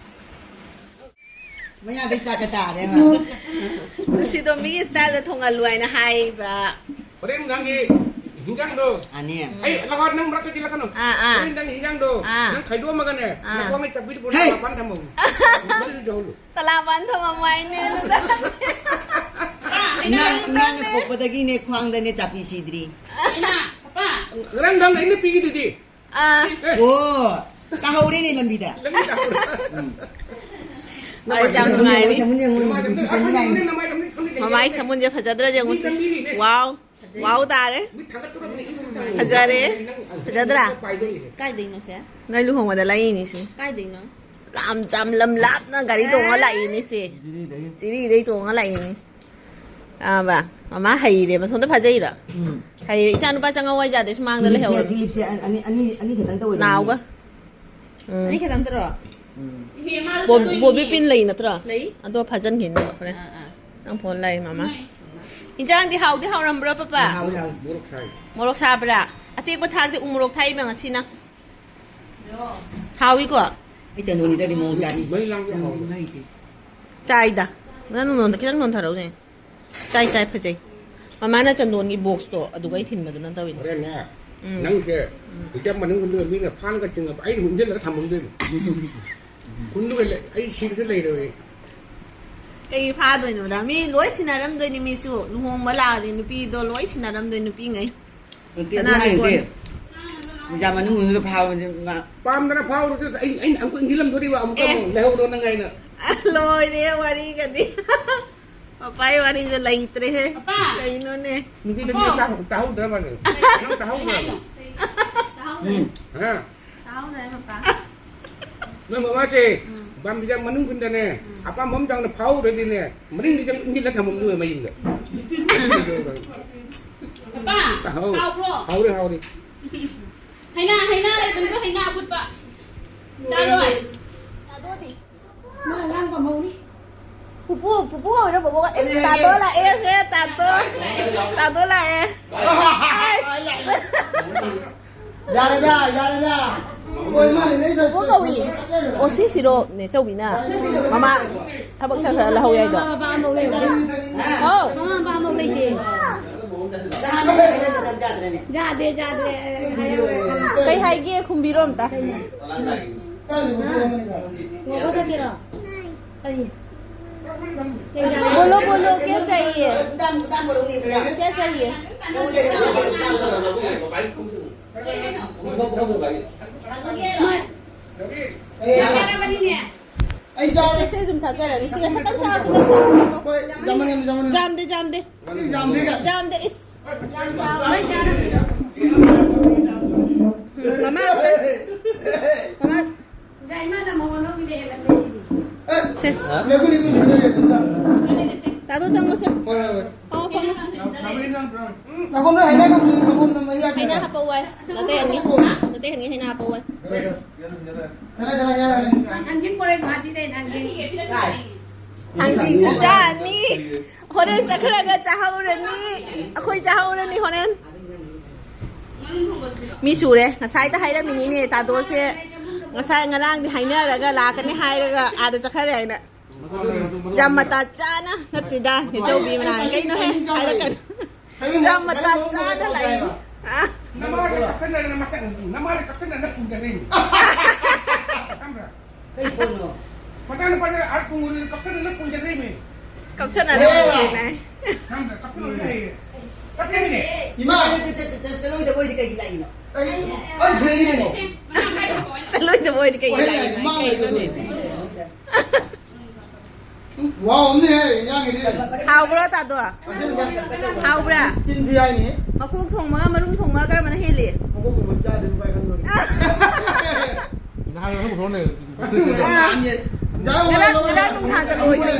ꯃꯌꯥꯗꯩ ꯆꯥꯛꯀ ꯇꯥꯔꯦ, ꯃꯥ꯫ ꯅꯨꯡꯁꯤꯇꯣꯝꯕꯤꯒꯤ style ꯗ ꯊꯣꯡꯍꯜꯂꯨ ꯍꯥꯏꯅ ꯍꯥꯏꯕ꯫ ꯍꯣꯔꯦꯟ ꯅꯨꯡꯗꯥꯡꯒꯤ ꯍꯤꯟꯖꯥꯡꯗꯣ꯫ ꯑꯅꯤ꯫ ꯑꯩ ꯂꯥꯛꯑꯣ, ꯅꯪ ꯃꯔꯛꯇ ꯆꯤꯜꯂꯛꯀꯅꯨ꯫ ꯑꯥ, ꯑꯥ꯫ ꯍꯣꯔꯦꯟ ꯅꯨꯡꯗꯥꯡꯒꯤ ꯍꯤꯟꯖꯥꯡꯗꯣ ꯑꯥ꯫ ꯅꯪ ꯈꯥꯏꯗꯣꯛꯑꯝꯃꯒꯅꯦ, ꯑꯥ꯫ ꯅꯈꯣꯡꯒꯤ ꯆꯥꯛꯄꯤꯗꯨ ꯍꯦ! ꯃꯄꯥꯟ ꯊꯝꯃꯝꯃꯨ꯫ ꯃꯗꯨꯁꯨ ꯖꯧꯍꯜꯂꯨ꯫ ꯀꯂꯥꯄꯥꯟ ꯊꯝꯃꯝꯃꯣ ꯍꯥꯏꯅꯦ, ꯅꯨꯡꯗꯥꯡ꯫ ꯏꯃꯥ, ꯏꯃꯥꯅ ꯄꯣꯛꯄꯗꯒꯤꯅꯦ ꯈ꯭ꯋꯥꯡꯗꯅꯦ ꯆꯥꯄꯤ ꯁꯤꯗ꯭ꯔꯤ꯫ ꯏꯃꯥ, ꯄꯄꯥ꯫ ꯉꯔꯥꯡ ꯅꯨꯡꯗꯥꯡ ꯑꯩꯅ ꯄꯤꯈꯤꯗꯨꯗꯤ꯫ ꯑꯥ꯫ ꯑꯣ, ꯇꯥꯍꯧꯔꯦꯅꯦ ꯂꯝꯕꯤꯗ꯫ ꯂꯝꯕꯤ ꯇꯥꯍꯧꯔꯦ꯫ ꯎꯝ꯫ ꯑꯩ ꯌꯥꯝ ꯅꯨꯡꯉꯥꯏꯔꯤ꯫ ꯁꯃꯨꯟ ꯌꯦꯡꯉꯨ, ꯅꯃꯥꯏ ꯅꯃꯥꯏ ꯅꯃꯥꯏ ꯅꯃꯥꯏ ꯃꯃꯥꯏ ꯁꯃꯨꯟꯁꯦ ꯐꯖꯗ꯭ꯔꯥ ꯌꯦꯡꯉꯨꯁꯤ꯫ ꯃꯤ ꯂꯝꯕꯤꯒꯤꯅꯦ꯫ ꯋꯥꯎ꯫ ꯋꯥꯎ ꯇꯥꯔꯦ꯫ ꯃꯤ ꯊꯥꯡꯒꯠꯇꯣꯔꯕꯅꯤ, ꯏ ꯊꯥꯡꯒꯠꯇꯣꯔꯕꯅꯤ꯫ ꯐꯖꯔꯦ꯫ ꯐꯖꯗ꯭ꯔꯥ? ꯄꯥꯏꯖꯔꯤꯁꯦ꯫ ꯀꯥꯏꯗꯩꯅꯣ ꯁꯦ? ꯅꯣꯏ ꯂꯨꯍꯣꯡꯕꯗ ꯂꯩꯔꯤꯅꯤ ꯁꯤ꯫ ꯀꯥꯏꯗꯩꯅꯣ? ꯂꯥꯝ ꯆꯥꯝ ꯂꯝ ꯂꯥꯞꯅ ꯒꯥꯔꯤ ꯇꯣꯡꯉ ꯂꯥꯛꯏꯅꯤ ꯁꯤ꯫ ꯖꯤꯔꯤꯗꯒꯤ꯫ ꯖꯤꯔꯤꯗꯩ ꯇꯣꯡꯉ ꯂꯥꯛꯏꯅꯤ꯫ ꯑꯥꯕ, ꯃꯃꯥ ꯍꯩꯔꯦ, ꯃꯊꯣꯟꯗ ꯐꯥꯖꯩꯔꯣ? ꯎꯝ꯫ ꯍꯩꯔꯦ, ꯏꯆꯥ ꯅꯨꯄꯥ ꯆꯪꯉꯧ ꯍꯥꯏꯖꯥꯗꯦ, ꯁꯨꯃꯥꯡꯗ ꯀ꯭ꯂꯤꯞꯁꯦ, ꯂꯩꯍꯧꯔꯕꯅꯤ꯫ ꯀ꯭ꯂꯤꯞꯁꯦ ꯑꯅꯤ, ꯑꯅꯤ, ꯑꯅꯤ ꯈꯛꯇꯪ ꯇꯧꯋꯦꯗꯅ꯫ ꯅꯥꯎꯒ꯫ ꯎꯝ꯫ ꯑꯅꯤ ꯈꯛꯇꯪ ꯇꯧꯔꯣ? ꯎꯝ꯫ ꯏꯍꯦ, ꯃꯥꯁꯨ ꯕꯣꯕꯤ, ꯆꯠꯇꯣꯏꯅꯦ꯫ ꯕꯣꯕꯤ ꯄꯤꯟ ꯂꯩ ꯅꯠꯇ꯭ꯔꯣ? ꯂꯩ꯫ ꯑꯗꯣ ꯐꯥꯖꯟꯈꯤꯅꯕ ꯍꯣꯔꯦꯟ꯫ ꯑꯥ, ꯑꯥ꯫ ꯅꯪ ꯐꯣꯟ ꯂꯥꯛꯑꯦ, ꯃꯃꯥ꯫ ꯏꯟꯖꯥꯡꯗꯤ ꯍꯥꯎꯗꯤ ꯍꯥꯎꯔꯝꯕ꯭ꯔꯣ, ꯄꯄꯥ? ꯍꯥꯎꯋꯤ, ꯍꯥꯎꯋꯤ꯫ ꯃꯣꯔꯣꯛ ꯁꯥꯏ꯫ ꯃꯣꯔꯣꯛ ꯁꯥꯕ꯭ꯔꯥ? ꯑꯇꯦꯛꯄ ꯊꯥꯛꯇꯦ, ꯎ ꯃꯣꯔꯣꯛ ꯊꯥꯛꯏꯕ ꯉꯁꯤꯅ꯫ ꯍꯥꯎꯏꯀꯣ? ꯑꯩ ꯆꯟꯗꯣꯟꯒꯤꯗꯗꯤ ꯃꯑꯣꯡ ꯆꯥꯅꯤ꯫ ꯃꯩ ꯂꯥꯡꯕ ꯎꯝ, ꯍꯥꯎꯕꯅꯦ꯫ ꯃꯩꯁꯦ꯫ ꯆꯥꯏꯗ꯫ ꯅꯪ ꯅꯉꯣꯟꯗ ꯈꯤꯇꯪ ꯅꯣꯟꯊꯔꯛꯎꯅꯦ꯫ ꯆꯥꯏ, ꯆꯥꯏ, ꯐꯖꯩ꯫ ꯃꯃꯥꯅ ꯆꯟꯗꯣꯟꯒꯤ ꯕꯣꯛꯁꯇꯣ ꯑꯗꯨꯒ ꯑꯩ ꯊꯤꯟꯕꯗꯨꯅ ꯇꯧꯋꯤꯅꯦ꯫ ꯍꯣꯔꯦꯟꯅꯦ, ꯎꯝ꯫ ꯅꯪꯁꯦ ꯎꯝ꯫ ꯍꯤꯇꯔ ꯃꯅꯨꯡꯗ ꯃꯤꯅ ꯐꯥꯟꯒ ꯆꯤꯡꯉꯕ ꯑꯩꯅ ꯍꯨꯝꯖꯤꯜꯂꯒ ꯊꯝꯃꯝꯗꯣꯏꯅꯤ꯫ ꯈꯨꯟꯗꯨꯒ ꯂꯩ-, ꯑꯩ ꯁꯤꯕꯁꯨ ꯂꯩꯔꯣꯏ꯫ ꯀꯩ ꯐꯥꯗꯣꯏꯅꯣꯗ? ꯃꯤ ꯂꯣꯏ ꯁꯤꯟꯅꯔꯝꯗꯣꯏꯅꯤ, ꯃꯤꯁꯨ꯫ ꯂꯨꯍꯣꯡꯕ ꯂꯥꯛꯑꯗꯤ ꯅꯨꯄꯤꯗꯣ ꯂꯣꯏ ꯁꯤꯟꯅꯔꯝꯗꯣꯏ, ꯅꯨꯄꯤꯉꯩ꯫ ꯅꯠꯇꯦ, ꯑꯗꯨ ꯁꯅꯥꯗꯤ ꯍꯥꯏꯔꯗꯤ ꯀꯣꯟ- ꯃꯣꯖꯥ ꯃꯅꯨꯡꯗꯨꯗ ꯐꯥꯕꯗꯤ ꯃꯥ ꯄꯥꯝꯗꯅ ꯐꯥꯎꯔꯁꯨ ꯑꯩ, ꯑꯩꯅ ꯑꯃꯨꯛ ꯏꯟꯁꯤꯜꯂꯝꯗꯣꯔꯤꯕ, ꯑꯃꯨꯛꯀ ꯑꯦ꯫ ꯑꯃꯨꯛ ꯂꯩꯍꯧꯔꯣ ꯅꯪ ꯍꯥꯏꯅ꯫ ꯂꯣꯏꯔꯦ ꯋꯥꯔꯤꯒꯗꯤ꯫ ꯄꯄꯥꯏ ꯋꯥꯔꯤꯁꯦ ꯂꯩꯇ꯭ꯔꯦꯍꯦ꯫ ꯄꯄꯥ! ꯀꯩꯅꯣꯅꯦ? ꯅꯨꯄꯤꯗ ꯑꯄꯥ! ꯇꯥꯍꯧ-, ꯇꯥꯍꯧꯗ꯭ꯔꯕꯅꯦ? ꯅꯪ ꯀꯩ ꯇꯥꯍꯧꯗ꯭ꯔꯦ? ꯍꯥꯏꯅꯣ? ꯇꯥꯍꯧꯗ꯭ꯔꯦ꯫ ꯎꯝ꯫ ꯍꯥ? ꯇꯥꯍꯧꯗ꯭ꯔꯦ, ꯄꯄꯥ꯫ ꯅꯣꯏ ꯃꯃꯥꯁꯦ ꯎꯝ꯫ ꯕꯥꯝꯕꯤꯖꯥ ꯃꯅꯨꯡ ꯈꯨꯟꯗꯅꯦ, ꯎꯝ꯫ ꯑꯄꯥꯝꯕ ꯑꯃ ꯆꯥꯎꯅ ꯐꯥꯎꯔꯗꯤꯅꯦ, ꯃꯅꯤꯡꯗ ꯆꯪ ꯏꯟꯖꯤꯜꯂ ꯊꯝꯃꯝꯗꯣꯏꯕ ꯃꯌꯨꯝꯗ꯫ ꯄꯄꯥ! ꯇꯥꯍꯧ꯫ ꯍꯥꯎꯕ꯭ꯔꯣ? ꯍꯥꯎꯔꯦ, ꯍꯥꯎꯔꯦ꯫ ꯍꯩꯅꯥ, ꯍꯩꯅꯥ ꯂꯩꯕꯅꯤꯀꯣ, ꯍꯩꯅꯥ ꯑꯐꯨꯠꯄ꯫ ꯆꯥꯔꯣꯏ? ꯃꯥ ꯑꯉꯥꯡ ꯄꯥꯝꯍꯧꯔꯤ꯫ ꯄꯨꯄꯨ, ꯄꯨꯄꯨ ꯀꯧꯔꯤꯔꯣ, ꯕꯣꯕꯣ ꯀꯧ-, ꯏꯁ, ꯇꯥꯇꯣ ꯂꯥꯛꯑꯦ, ꯁꯦ, ꯇꯥꯇꯣ꯫ ꯇꯥꯇꯣ ꯂꯥꯛꯑꯦ꯫ ꯌꯥꯔꯦꯗ, ꯌꯥꯔꯦꯗ꯫ ꯍꯣꯏ, ꯃꯥꯅꯦ, ꯅꯦ, ꯁꯦ, ꯕꯣꯕꯣ ꯀꯧꯏ꯫ ꯑꯣ, ꯁꯤꯁꯤꯔꯣ, ꯅꯦ ꯆꯧꯕꯤꯅ? ꯃꯃꯥ ꯊꯕꯛ ꯆꯠꯈ꯭ꯔ ꯂꯧꯍꯧ ꯌꯥꯏꯗꯣ꯫ ꯃꯃꯥ ꯑꯃꯐꯥꯎ ꯂꯩꯇꯦ꯫ ꯍꯥꯎ꯫ ꯃꯃꯥ ꯃꯄꯥ ꯑꯃꯐꯥꯎ ꯂꯩꯇꯦ꯫ ꯌꯥꯗꯦ, ꯌꯥꯗꯦ꯫ ꯀꯩ ꯍꯥꯏꯒꯦ? ꯈꯨꯝꯕꯤꯔꯣ ꯑꯝꯇ꯫ ꯉꯧꯕ ꯊꯛꯀꯦꯔꯣ? ꯀꯔꯤ? ꯀꯩ ꯆꯥꯒꯦ? बोलो, बोलो, क्या चाहिए? क्या चाहिए? ꯃꯥ ꯆꯥꯔꯕꯅꯤꯅꯦ꯫ ꯑꯩ ꯆꯥꯔꯦ꯫ ꯁꯦ, ꯁꯦ, ꯁꯨꯝ ꯆꯥꯖꯔꯅꯤ꯫ ꯁꯤꯒ ꯈꯤꯇꯪ ꯆꯥꯎ, ꯈꯤꯇꯪ ꯆꯥꯎ, ꯈꯤꯇꯪ ꯆꯥꯎ꯫ ꯍꯣꯏ, ꯌꯥꯝꯃꯟ, ꯌꯥꯝꯃꯟ, ꯌꯥꯝꯃꯟ꯫ ꯖꯥꯝꯗꯦ, ꯖꯥꯝꯗꯦ꯫ ꯌꯥꯝꯗꯦ, ꯌꯥꯝꯗꯦ꯫ ꯖꯥꯝꯗꯦ, ꯏꯁ꯫ ꯌꯥꯝ ꯆꯥꯎ꯫ ꯃꯃꯥ, ꯃꯃꯥ꯫ ꯏꯃꯥꯅ ꯃꯉꯣꯟꯗ ꯁꯦ꯫ ꯇꯥꯗꯣ ꯆꯪꯉꯣꯁꯦ꯫ ꯍꯣꯏ, ꯍꯣꯏ, ꯍꯣꯏ꯫ ꯑꯣ, ꯐꯝꯃꯣ꯫ ꯉꯥꯏꯈꯣ, ꯅꯣꯏ ꯍꯩꯅꯧ ꯀꯝ ꯁꯪꯒꯣꯝꯗ ꯃꯍꯤ ꯍꯥꯞꯄꯤꯔꯣ? ꯍꯩꯅꯧ ꯍꯥꯞꯄꯛꯑꯣ ꯍꯥꯏ꯫ ꯅꯠꯇꯦ, ꯍꯪꯉꯤ꯫ ꯅꯠꯇꯦ, ꯍꯪꯉꯤ, ꯍꯩꯅꯧ ꯍꯥꯞꯄꯛꯑꯣ ꯍꯥꯏ꯫ ꯌꯥꯔꯦ, ꯌꯥꯔꯦ, ꯌꯥꯔꯦ꯫ ꯊꯥꯡꯖꯤꯡ ꯄꯣꯔꯦ ꯒꯨꯍꯥꯇꯤꯗꯩ, ꯊꯥꯡꯖꯤꯡ꯫ ꯊꯥꯡꯖꯤꯡꯁꯨ ꯆꯥꯅꯤ꯫ ꯍꯣꯔꯦꯟ ꯆꯠꯈ꯭ꯔꯒ ꯆꯥꯍꯧꯔꯅꯤ꯫ ꯑꯩꯈꯣꯏ ꯆꯥꯍꯧꯔꯅꯤ ꯍꯣꯔꯦꯟ꯫ ꯃꯤ ꯁꯨꯔꯦ꯫ ꯉꯁꯥꯏꯗ ꯍꯥꯏꯔꯝꯃꯤꯅꯤꯅꯦ, ꯇꯥꯗꯣꯁꯦ꯫ ꯉꯁꯥꯏ ꯉꯔꯥꯡꯗꯤ ꯍꯥꯏꯅꯔꯒ ꯂꯥꯛꯀꯅꯤ ꯍꯥꯏꯔꯒ ꯑꯥꯗ ꯆꯠꯈ꯭ꯔꯦ ꯍꯥꯏꯅ꯫ ꯖꯥꯝ ꯃꯇꯥ ꯆꯥꯅ ꯅꯠꯇꯦꯗ, ꯅꯦꯆꯧꯕꯤ ꯃꯅꯥ ꯀꯩꯅꯣꯍꯦ? ꯍꯥꯏꯔꯛꯀꯅꯨ꯫ ꯖꯥꯝ ꯃꯇꯥ ꯆꯥꯅ ꯂꯥꯛꯏ꯫ ꯑ? ꯅꯃꯥꯗ ꯀꯞꯊꯠꯅꯗꯅ ꯃꯇꯝ, ꯅꯃꯥꯗ ꯀꯞꯊꯠꯅꯗꯅ ꯄꯨꯡ ꯆꯠꯈ꯭ꯔꯤꯅꯤ꯫ ꯈꯪꯕ꯭ꯔꯥ? ꯀꯩ ꯄꯣꯠꯅꯣ? ꯃꯆꯥꯅꯨꯄꯥꯗ ꯑꯥꯔꯠ ꯄꯨꯡ ꯀꯞꯊꯠꯅꯗꯅ ꯄꯨꯡ ꯆꯠꯈ꯭ꯔꯤꯅꯤ꯫ ꯀꯞꯁꯟꯅꯔꯦ ꯑꯦ! ꯍꯧꯖꯤꯛꯅꯦ꯫ ꯈꯪꯕ꯭ꯔꯥ? ꯀꯞꯊꯠꯅꯗꯅ ꯍꯥꯏꯌꯦ꯫ ꯀꯞꯊꯠꯅꯗꯦ꯫ ꯏꯃꯥ! ꯆꯠ-, ꯆꯠ-, ꯆꯠ-, ꯆꯠ-, ꯆꯠꯂꯣꯏꯗꯕ ꯑꯣꯏꯗꯤ ꯀꯩꯒꯤ ꯂꯥꯛꯏꯅꯣ? ꯑꯩ, ꯑꯩ ꯐꯨꯔꯤꯠꯅꯤ ꯀꯩꯅꯣ꯫ ꯆꯠꯂꯣꯏꯗꯕ ꯑꯣꯏꯗꯤ ꯀꯩꯒꯤ ꯍꯣꯏ, ꯂꯥꯛꯏꯅꯣ? ꯏꯃꯥ ꯀꯩꯅꯣꯅꯦ? ꯂꯩꯕꯗꯣ꯫ ꯋꯥꯎ ꯑꯃꯅꯦꯍꯦ, ꯏꯟꯖꯥꯡꯒꯤꯗꯤ꯫ ꯍꯥꯎꯕ꯭ꯔꯣ, ꯇꯥꯗꯣ? ꯑꯁꯤꯅ ꯍꯥꯎꯕ꯭ꯔꯥ? ꯆꯤꯟ ꯊꯤ ꯍꯥꯏꯅꯤ꯫ ꯃꯀꯣꯛ ꯊꯣꯡꯕꯒ ꯃꯔꯨꯝ ꯊꯣꯡꯕꯒ ꯀꯔꯝꯕꯅ ꯍꯦꯜꯂꯤ? ꯃꯀꯣꯛ ꯊꯣꯡꯕ ꯆꯥꯗ꯭ꯔꯤꯕ ꯀꯥꯏ ꯈꯪꯗꯣꯔꯤ? ꯅꯍꯥꯟ ꯑꯃꯨꯛ ꯊꯣꯡꯅꯦ꯫ ꯏꯟꯖꯥꯡ ꯉꯔꯥꯡ, ꯍꯥꯎꯕ ꯉꯔꯥꯡ ꯅꯨꯡꯗꯥꯡꯗ ꯂꯣꯏꯈ꯭ꯔꯦ꯫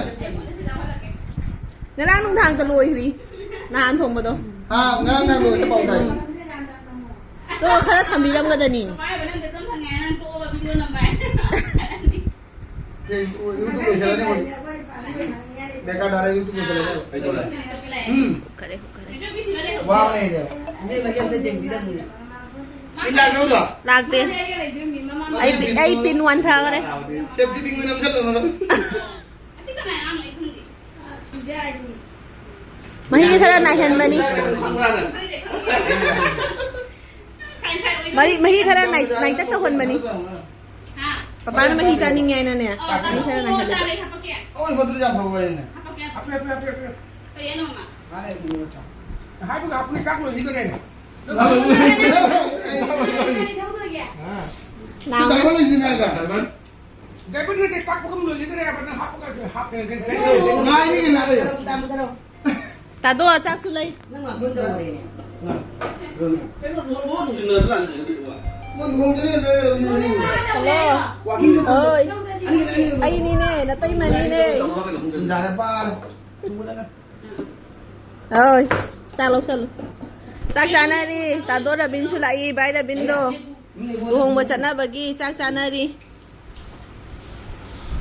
ꯉꯔꯥꯡ ꯅꯨꯡꯗꯥꯡꯗ ꯂꯣꯏꯈ꯭ꯔꯤ꯫ ꯅꯍꯥꯟ ꯊꯣꯡꯕꯗꯣ꯫ ꯑꯥ, ꯉꯔꯥꯡ ꯅꯍꯥꯟ ꯂꯣꯏꯈ꯭ꯔꯦ ꯄꯥꯎ ꯇꯥꯏ꯫ ꯎꯝ꯫ ꯇꯣ ꯈꯔ ꯊꯝꯕꯤꯔꯝꯒꯗꯅꯤ꯫ ꯅꯪ ꯅꯪ ꯅꯪ ꯅꯪ ꯅꯪ ꯅꯪ YouTube ꯂꯣꯏꯁꯤꯜꯂꯅꯤ ꯍꯧꯖꯤꯛ꯫ ꯕꯦꯀꯥꯔ ꯇꯥꯔꯦ, YouTube ꯂꯣꯏꯁꯤꯜꯂꯅꯤ꯫ ꯀꯩꯗꯧꯔꯦ? ꯎꯝ꯫ ꯈꯔꯦ, ꯈꯔꯦ꯫ ꯋꯥꯕꯅꯦ ꯑꯩꯗꯤ꯫ ꯏꯕꯦꯝꯃ, ꯑꯝꯇ ꯌꯦꯡꯕꯤꯔꯝꯃꯨꯅꯦ꯫ ꯏꯟꯗꯤꯌꯥ ꯆꯠꯂꯨꯗ꯭ꯔꯣ? ꯂꯥꯛꯇꯦ꯫ ꯑꯩ ꯄꯤ-, ꯑꯩ ꯄꯤꯟ ꯋꯥꯟꯊꯈ꯭ꯔꯦ꯫ ꯁꯦꯐꯇꯤ ꯄꯤꯟ ꯑꯣꯏꯅ ꯅꯝꯁꯜꯂꯣ ꯅꯪ꯫ ꯃꯍꯤ ꯈꯔ ꯅꯥꯏꯍꯟꯕꯅꯤ꯫ ꯃꯍꯤ, ꯃꯍꯤ ꯈꯔ ꯅꯥꯏ-, ꯅꯥꯏꯇꯛ ꯇꯧꯍꯟꯕꯅꯤ꯫ ꯄꯄꯥꯅ ꯃꯍꯤ ꯆꯥꯅꯤꯡꯉꯦ ꯍꯥꯏꯅꯅꯦ꯫ ꯃꯍꯤ ꯈꯔ ꯅꯥꯏꯍꯜꯂꯦ꯫ ꯑꯣꯏ, ꯃꯗꯨꯗꯤ ꯌꯥꯝ ꯐꯕ ꯋꯥꯔꯤꯅꯦ꯫ ꯍꯥꯞꯄꯦ, ꯍꯥꯞꯄꯦ, ꯍꯥꯞꯄꯦ, ꯍꯥꯞꯄꯦ꯫ ꯃꯥꯅ ꯑꯩ ꯄꯨꯔꯒ ꯆꯥꯎ꯫ ꯍꯥꯏꯕꯒ ꯍꯥꯞꯄꯅꯤ, ꯆꯥꯛ ꯂꯣꯏꯈꯤꯗꯣꯔꯦꯅꯦ꯫ ꯂꯥꯎ꯫ ꯗꯥꯏꯃꯟ ꯂꯩꯁꯤꯗꯤ ꯃꯌꯥꯝꯗ꯫ ꯗꯥꯏꯃꯟ? ꯗꯥꯏꯃꯟ ꯅꯠꯇꯦ, ꯆꯥꯛ ꯄꯨꯈꯝ ꯂꯣꯏꯈꯤꯗꯣꯔꯦ ꯍꯥꯏꯕ, ꯅꯪ ꯍꯥꯞꯄꯒ ꯍꯥꯞꯄꯦ, ꯀꯩꯅꯣ? ꯉꯥꯏꯔꯤ ꯀꯩꯅꯣ꯫ ꯇꯥꯗꯣ, ꯆꯥꯛꯁꯨ ꯂꯩ꯫ ꯅꯪ ꯉꯥꯛꯇꯪ ꯇꯧꯔꯦꯅꯦ꯫ ꯀꯩꯅꯣ, ꯂꯣꯟ ꯂꯣꯟ ꯂꯣꯟ ꯂꯣꯟ꯫ ꯃꯣꯏ ꯂꯨꯍꯣꯡꯗꯣꯏꯅꯦ, ꯂꯣꯏ ꯂꯣꯏ ꯂꯣꯏ꯫ ꯍꯜꯂꯣ꯫ ꯋꯥꯀꯤꯡ ꯆꯠꯄ꯫ ꯍꯣꯏ꯫ ꯑꯩꯅꯤꯅꯦ, ꯅꯇꯩꯃꯅꯤꯅꯦ꯫ ꯌꯥꯔꯦ, ꯄꯥꯔꯦ꯫ ꯍꯣꯏ, ꯆꯥꯛ ꯂꯧꯁꯜꯂꯨ꯫ ꯆꯥꯛ ꯆꯥꯅꯔꯤ꯫ ꯇꯥꯗꯣ ꯔꯕꯤꯟꯁꯨ ꯂꯥꯛꯏ, ꯚꯥꯏ ꯔꯕꯤꯟꯗꯣ꯫ ꯂꯨꯍꯣꯡꯕ ꯆꯠꯅꯕꯒꯤ ꯆꯥꯛ ꯆꯥꯅꯔꯤ꯫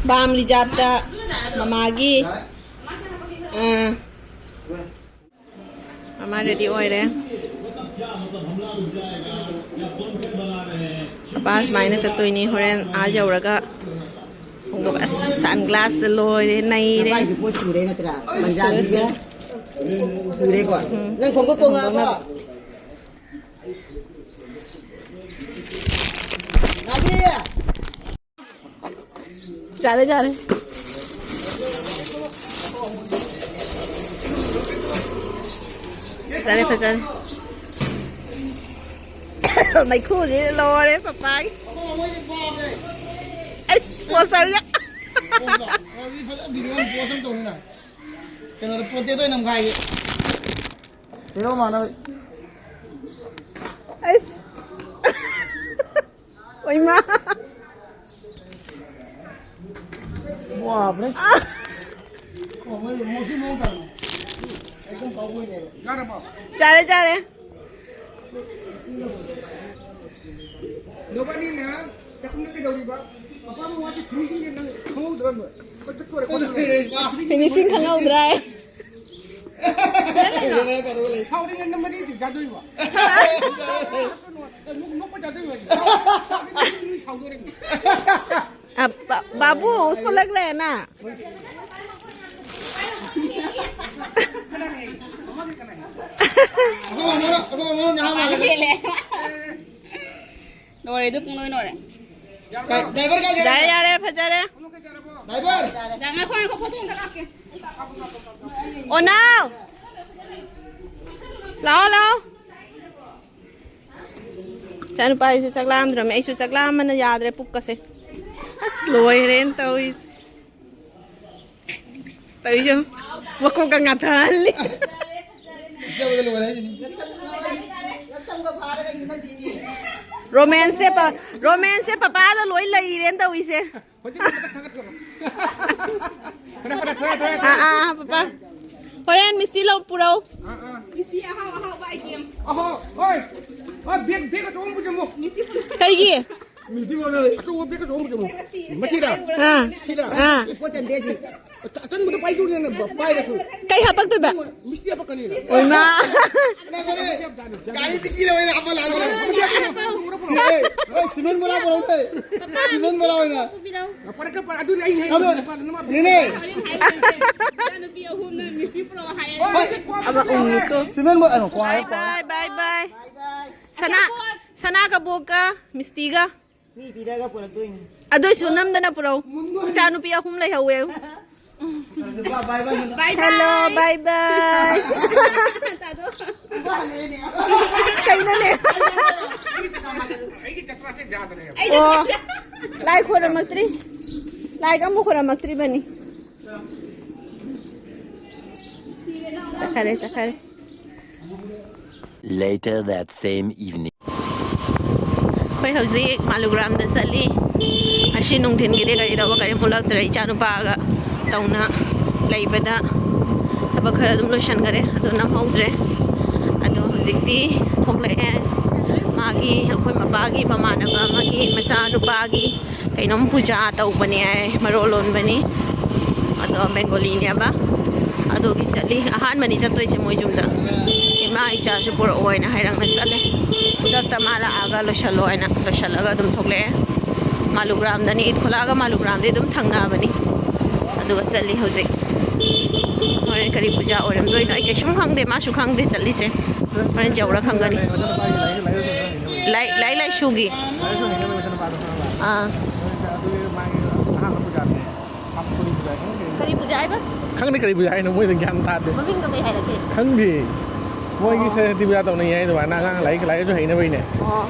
ꯕꯥꯝ ꯔꯤꯖꯥꯕꯇ ꯃꯃꯥꯒꯤ꯫ ꯑꯥ꯫ ꯃꯃꯥ ꯔꯦꯗꯤ ꯑꯣꯏꯔꯦ꯫ ꯃꯄꯥ ꯁꯨꯃꯥꯏꯅ ꯆꯠꯇꯣꯏꯅꯤ꯫ ꯍꯣꯔꯦꯟ ꯑꯥ ꯌꯧꯔꯒ ꯈꯣꯡꯗꯣꯛ-, ꯑꯁ, ꯁꯟ ꯒ꯭ꯂꯥꯁꯇ ꯂꯣꯏꯔꯦ, ꯅꯩꯔꯦ꯫ ꯅꯄꯥꯏꯁꯦ ꯄꯣꯠ ꯁꯨꯔꯦ ꯅꯠꯇ꯭ꯔꯥ? ꯄꯟꯖꯥꯕꯤꯁꯦ ꯁꯨꯔꯦꯀꯣ? ꯎꯝ꯫ ꯅꯪ ꯈꯣꯡꯎꯞ ꯇꯣꯡꯉꯛꯑꯕꯣ? ꯆꯥꯔꯦ, ꯆꯥꯔꯦ꯫ ꯐꯖꯔꯦ, ꯐꯖꯔꯦ꯫ ꯃꯩꯈꯨꯁꯦ ꯂꯣꯏꯔꯦ ꯄꯄꯥꯒꯤ꯫ ꯑꯩꯁ, ꯄꯣꯁꯇꯔꯁꯦ꯫ ꯀꯩꯅꯣꯗ ꯄꯣꯇꯦꯇꯣ ꯑꯣꯏꯅ ꯅꯝꯈꯥꯏꯒꯦ꯫ ꯍꯦꯔꯣ ꯃꯥꯟꯅꯕ꯫ ꯑꯩꯁ꯫ ꯑꯣꯏꯃꯥ꯫ ꯕꯥꯞꯔꯦ꯫ ꯃꯣꯁꯤ ꯃꯑꯣꯡ ꯇꯥꯅ꯫ ꯑꯩ ꯀꯣꯡ ꯀꯥꯎꯕꯣꯏꯅꯦꯕ꯫ ꯆꯥꯔꯦ, ꯆꯥꯔꯦ꯫ ꯅꯕꯥꯅꯤꯅ ꯆꯥꯛꯈꯨꯝꯗ ꯀꯩꯗꯧꯔꯤꯕ? ꯃꯄꯥ ꯃꯋꯥꯒꯤ finishing ꯅꯪ ꯈꯪꯍꯧꯗ꯭ꯔꯕ? ꯐꯤꯅꯤꯁꯤꯡ ꯈꯪꯍꯧꯗ꯭ꯔꯦ꯫ ꯁꯥꯎꯔꯤꯉꯩꯗ ꯃꯔꯤ ꯑꯗꯨꯝ ꯆꯥꯗꯣꯏꯕ꯫ ꯅꯣꯛ-, ꯅꯣꯛꯄ ꯆꯥꯗꯣꯏꯕ꯫ ꯁꯥꯎꯗꯣꯔꯤꯕꯅꯤ꯫ अब बा-, बाबू, उसको लग रहा है ना? ꯂꯣꯏꯔꯦ, ꯑꯗꯨ ꯄꯨꯡ ꯂꯣꯏ ꯂꯣꯏꯔꯦ꯫ ꯀꯥꯏ-, driver ꯀꯥꯏ ꯆꯠꯈ꯭ꯔꯦ? ꯌꯥꯔꯦ, ꯌꯥꯔꯦ, ꯐꯖꯔꯦ꯫ Driver! ꯉꯥꯏꯈꯣ, ꯉꯥꯏꯈꯣ, ꯐꯣꯇꯣ ꯑꯝꯇ ꯀꯥꯞꯀꯦ꯫ ꯑꯣꯅꯥꯎ! ꯂꯥꯛꯑꯣ, ꯂꯥꯛꯑꯣ꯫ ꯏꯆꯥꯅꯨꯄꯥꯁꯤꯁꯨ ꯆꯥꯛ ꯂꯥꯝꯗ꯭ꯔꯕꯅꯤ, ꯑꯩꯁꯨ ꯆꯥꯛ ꯂꯥꯝꯕꯅ ꯌꯥꯗ꯭ꯔꯦ ꯄꯨꯛꯀꯁꯦ꯫ ꯑꯁ, ꯂꯣꯏꯔꯦꯅ ꯇꯧꯔꯤꯁꯦ꯫ ꯇꯧꯔꯤꯁꯦ ꯌꯦꯡꯉꯨ꯫ ꯃꯀꯣꯛꯀ ꯉꯥꯊꯍꯜꯂꯤ꯫ ꯏꯆꯧꯗ ꯂꯣꯏꯔꯦ ꯍꯥꯏꯁꯤꯅꯤ꯫ ꯉꯛꯁꯝꯒ ꯐꯥꯔꯒ ꯏꯟꯁꯤꯜꯂꯤꯅꯤ꯫ ꯔꯣꯃꯦꯟꯁꯁꯦ ꯄ-, ꯔꯣꯃꯦꯟꯁꯁꯦ ꯄꯄꯥꯗ ꯂꯣꯏ ꯂꯩꯔꯦꯅ ꯇꯧꯔꯤꯁꯦ꯫ ꯍꯧꯖꯤꯛ ꯑꯃꯇ ꯊꯥꯒꯠꯈ꯭ꯔꯣ꯫ ꯐꯔꯦ, ꯐꯔꯦ, ꯐꯔꯦ, ꯐꯔꯦ, ꯐꯔꯦ꯫ ꯑꯥ, ꯑꯥ, ꯑꯥ, ꯄꯄꯥ꯫ ꯍꯣꯔꯦꯟ ꯃꯤꯁꯇꯤ ꯂꯧ ꯄꯨꯔꯧ꯫ ꯑꯥ, ꯑꯥ꯫ ꯃꯤꯁꯇꯤ ꯑꯍꯥꯎ ꯑꯍꯥꯎꯕ item꯫ ꯑꯍꯣ, ꯍꯣꯏ꯫ ꯑ, bag, bag ꯑꯆꯧꯕ ꯑꯃ ꯄꯨꯁꯤꯜꯂꯨ꯫ ꯀꯩꯒꯤ? ꯃꯤꯁꯇꯤ ꯄꯨꯔꯧ꯫ ꯑꯆꯧꯕ bag ꯑꯆꯧꯕ ꯑꯃ ꯄꯨꯁꯤꯜꯂꯨ꯫ ꯃꯁꯤꯗ꯫ ꯑꯥ꯫ ꯁꯤꯗ꯫ ꯑꯥ꯫ ꯄꯣꯠ ꯆꯟꯗꯦ ꯁꯤ꯫ ꯑꯆꯟꯕꯗꯣ ꯄꯥꯏꯗꯧꯅꯦ, ꯄꯥꯏꯔꯁꯨ꯫ ꯀꯩ ꯍꯥꯄꯛꯇꯣꯏꯕ? ꯃꯤꯁꯇꯤ ꯍꯥꯄꯛꯀꯅꯤꯅ꯫ ꯑꯣꯏꯃꯥ꯫ ꯒꯥꯔꯤ ꯇꯤꯀꯤ ꯂꯧꯔꯦ, ꯑꯃ ꯂꯥꯛꯑꯦ꯫ ꯁꯤ, ꯑꯦ, ꯑꯦ, ꯁꯤꯃꯦꯟ ꯕꯣꯔꯥ ꯄꯨꯔꯛꯎꯅꯦ꯫ ꯁꯤꯃꯦꯟ ꯕꯣꯔꯥ ꯑꯣꯏꯅ꯫ ꯄꯔꯛꯀ ꯄꯔꯛ-, ꯑꯗꯨꯅꯦ ꯑꯩ ꯍꯥꯏ-, ꯑꯗꯨ, ꯅꯨꯄꯥ, ꯅꯃꯥ ꯅꯦꯅꯦ꯫ ꯏꯆꯥꯅꯨꯄꯤ ꯑꯍꯨꯝꯅ ꯃꯤꯁꯇꯤ ꯄꯨꯔꯛꯑꯣ ꯍꯥꯏꯌꯦ꯫ ꯍꯣꯏ꯫ ꯑꯃ ꯎꯪꯉꯤꯀꯣ꯫ ꯁꯤꯃꯦꯟ ꯕꯣꯔꯥ, ꯑꯩꯅ ꯀ꯭ꯋꯥ ꯍꯥꯏ, ꯀ꯭ꯋꯥ꯫ ꯕꯥꯏ, ꯕꯥꯏ, ꯕꯥꯏ꯫ ꯁꯅꯥ, ꯁꯅꯥ ꯀꯕꯣꯛꯀ ꯃꯤꯁꯇꯤꯒ꯫ ꯃꯤ ꯄꯤꯔꯒ ꯄꯨꯔꯛꯇꯣꯏꯅꯤ꯫ ꯑꯗꯨꯏꯁꯨ ꯅꯝꯗꯅ ꯄꯨꯔꯛꯎ꯫ ꯏꯆꯥꯅꯨꯄꯤ ꯑꯍꯨꯝ ꯂꯩꯍꯧꯋꯦ꯫ ꯕꯥꯏ ꯕꯥꯏ꯫ ꯍꯦꯜꯂꯣ, ꯕꯥꯏ ꯕꯥꯏ꯫ ꯇꯥꯗꯣ꯫ ꯀꯩꯅꯣꯅꯦ? ꯑꯩꯒꯤ ꯆꯠꯄꯁꯦ ꯌꯥꯗ꯭ꯔꯦ꯫ ꯑꯣ, ꯂꯥꯏ ꯈꯣꯏꯔꯝꯃꯛꯇ꯭ꯔꯤ꯫ ꯂꯥꯏꯒ ꯑꯃꯨꯛ ꯈꯣꯏꯔꯝꯃꯛꯇ꯭ꯔꯤꯕꯅꯤ꯫ ꯆꯠꯈꯔꯦ, ꯆꯠꯈꯔꯦ꯫ Later that same evening. ꯑꯩꯈꯣꯏ ꯍꯧꯖꯤꯛ ꯃꯥꯂꯨꯒ꯭ꯔꯥꯝꯗ ꯆꯠꯂꯤ꯫ ꯉꯁꯤ ꯅꯨꯡꯊꯤꯟꯒꯤꯗꯤ ꯀꯔꯤ ꯇꯧꯕ ꯀꯔꯤꯝ ꯎꯠꯂꯛꯇ꯭ꯔꯦ꯫ ꯏꯆꯥꯅꯨꯄꯥꯒ ꯇꯧꯅ ꯂꯩꯕꯗ ꯊꯕꯛ ꯈꯔ ꯑꯗꯨꯝ ꯂꯣꯏꯁꯤꯟꯈꯔꯦ, ꯑꯗꯨ ꯅꯝꯍꯧꯗ꯭ꯔꯦ꯫ ꯑꯗꯣ ꯍꯧꯖꯤꯛꯇꯤ ꯊꯣꯛꯂꯛꯑꯦ꯫ ꯃꯥꯒꯤ, ꯑꯩꯈꯣꯏ ꯃꯄꯥꯒꯤ ꯃꯃꯥꯟꯅꯕ ꯑꯃꯒꯤ ꯃꯆꯥꯅꯨꯄꯥꯒꯤ ꯀꯩꯅꯣꯝ ꯄꯨꯖꯥ ꯇꯧꯕꯅꯦ ꯍꯥꯏ, ꯃꯔꯣꯜ ꯂꯣꯟꯕꯅꯤ꯫ ꯑꯗꯣ ꯕꯦꯡꯒꯣꯂꯤꯅꯦꯕ꯫ ꯑꯗꯨꯒꯤ ꯆꯠꯂꯤ꯫ ꯑꯍꯥꯟꯕꯅꯤ ꯆꯠꯇꯣꯏꯁꯦ ꯃꯣꯏ ꯌꯨꯝꯗ꯫ ꯏꯃꯥ ꯏꯆꯥꯁꯨ ꯄꯨꯔꯛꯑꯣ ꯍꯥꯏꯅ ꯍꯥꯏꯔꯛꯅ ꯆꯠꯂꯦ꯫ ꯈꯨꯗꯛꯇ ꯃꯥ ꯂꯥꯛꯑꯒ ꯂꯣꯏꯁꯜꯂꯣ ꯍꯥꯏꯅ ꯂꯣꯏꯁꯜꯂꯒ ꯑꯗꯨꯝ ꯊꯣꯛꯂꯛꯑꯦ꯫ ꯃꯥꯂꯨꯒ꯭ꯔꯥꯝꯗꯅꯤ, ꯏꯠ ꯈꯣꯂꯥꯒ ꯃꯥꯂꯨꯒ꯭ꯔꯥꯝꯗꯤ ꯑꯗꯨꯝ ꯊꯪꯅꯕꯅꯤ꯫ ꯑꯗꯨꯒ ꯆꯠꯂꯤ ꯍꯧꯖꯤꯛ꯫ ꯍꯣꯔꯦꯟ ꯀꯔꯤ ꯄꯨꯖꯥ ꯑꯣꯏꯔꯝꯗꯣꯏꯅꯣ ꯑꯩ ꯀꯩꯁꯨꯝ ꯈꯪꯗꯦ, ꯃꯥꯁꯨ ꯈꯪꯗꯦ ꯆꯠꯂꯤꯁꯦ꯫ ꯍꯣꯔꯦꯟ ꯌꯧꯔ ꯈꯪꯒꯅꯤ꯫ ꯂꯥꯏ-, ꯂꯥꯏꯔꯤꯛ ꯂꯥꯏꯁꯨꯒꯤ꯫ ꯑꯥ꯫ ꯀꯔꯤ ꯄꯨꯖꯥ ꯍꯥꯏꯕ? ꯈꯪꯗꯦ ꯀꯔꯤ ꯄꯨꯖꯥ ꯍꯥꯏꯅꯣ, ꯃꯣꯏꯅ ꯒ꯭ꯌꯥꯟ ꯇꯥꯗꯦ꯫ ꯃꯃꯤꯡꯗꯣ ꯀꯩ ꯍꯥꯏꯔꯛꯀꯦ? ꯈꯪꯗꯦ꯫ ꯃꯣꯏꯒꯤ ꯑꯣ꯫ ꯁꯔꯁ꯭ꯋꯇꯤ ꯄꯨꯖꯥ ꯇꯧꯅꯩ ꯍꯥꯏ ꯑꯗꯨꯃꯥꯏꯅ, ꯑꯉꯥꯡ ꯂꯥꯏꯔꯤꯛ, ꯂꯥꯏꯔꯤꯛꯁꯨ ꯍꯩꯅꯕꯩꯅꯦ꯫ ꯑꯣ꯫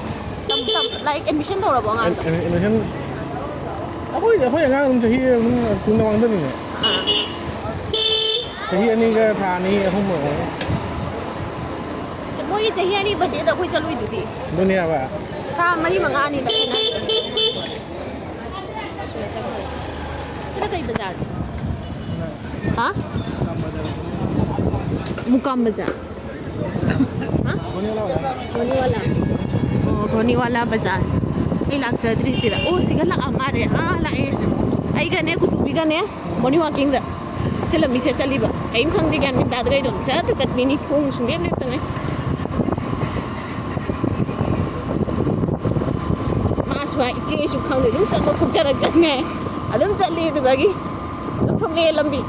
ꯇꯝ-, ꯇꯝ-, ꯂꯥꯏꯔꯤꯛ admission ꯇꯧꯔꯕꯣ ꯑꯉꯥꯡꯗꯣ? ꯑꯦ-, admission ꯑꯩꯈꯣꯏ, ꯑꯩꯈꯣꯏ ꯑꯉꯥꯡ ꯑꯗꯨꯝ ꯆꯍꯤ ꯑꯗꯨꯝ ꯀꯨꯟ ꯃꯃꯥꯡꯗꯅꯤꯅꯦ꯫ ꯑꯥ꯫ ꯆꯍꯤ ꯑꯅꯤꯒ ꯊꯥ ꯑꯅꯤ, ꯑꯍꯨꯝ ꯑꯣꯏꯔꯝꯒꯅꯤ꯫ ꯆ-, ꯃꯣꯏꯒꯤ ꯆꯍꯤ ꯑꯅꯤ birthdayꯗ ꯑꯩꯈꯣꯏ ꯆꯠꯂꯨꯏꯗꯨꯗꯤ꯫ ꯑꯗꯨꯅꯦ ꯍꯥꯏꯕ꯫ ꯃꯔꯤ ꯃꯉꯥꯅꯤꯗ ꯈꯦꯠꯅꯔꯤꯕ꯫ ꯁꯤꯅ ꯀꯩ ꯕꯖꯥꯔ? ꯍꯥ? ꯃꯨꯀꯥꯝ ꯕꯖꯥꯔ꯫ ꯍꯥ? ꯘꯣꯅꯤꯋꯥꯂꯥ꯫ ꯑꯣ, ꯘꯣꯅꯤꯋꯥꯂꯥ ꯕꯖꯥꯔ꯫ ꯑꯩ ꯂꯥꯛꯆꯗ꯭ꯔꯤ ꯁꯤꯗ꯫ ꯑꯣ, ꯁꯤꯒ ꯂꯥꯛꯑ ꯃꯥꯜꯂꯦ꯫ ꯑꯥ, ꯂꯥꯛꯑꯦ꯫ ꯑꯩꯒꯅꯦ, ꯀꯨꯇꯨꯕꯤꯒꯅꯦ꯫ ꯃꯣꯔꯅꯤꯡ ꯋꯥꯛꯀꯤꯡꯗ ꯁꯤ ꯂꯝꯕꯤꯁꯦ ꯆꯠꯂꯤꯕ꯫ ꯀꯔꯤꯝ ꯈꯪꯗꯦ, ꯒ꯭ꯌꯥꯟ ꯃꯦꯟ ꯇꯥꯗ꯭ꯔꯦ꯫ ꯑꯗꯨꯝ ꯆꯠꯇ ꯆꯠꯄꯤꯅꯤ, ꯈꯣꯡ ꯁꯨꯡꯂꯦꯞ ꯂꯦꯞꯇꯉꯩ꯫ ꯃꯥꯁꯨ ꯍꯥꯏ, "ꯏꯆꯦ, ꯑꯩꯁꯨ ꯈꯪꯗꯦ, ꯑꯗꯨꯝ ꯆꯠꯂꯣ, ꯊꯣꯛꯆꯔꯛꯆꯅꯤ" ꯍꯥꯏ꯫ ꯑꯗꯨꯝ ꯆꯠꯂꯤ꯫ ꯑꯗꯨꯗꯒꯤ ꯑꯗꯨꯝ ꯊꯣꯛꯂꯛꯑꯦ ꯂꯝꯕꯤ꯫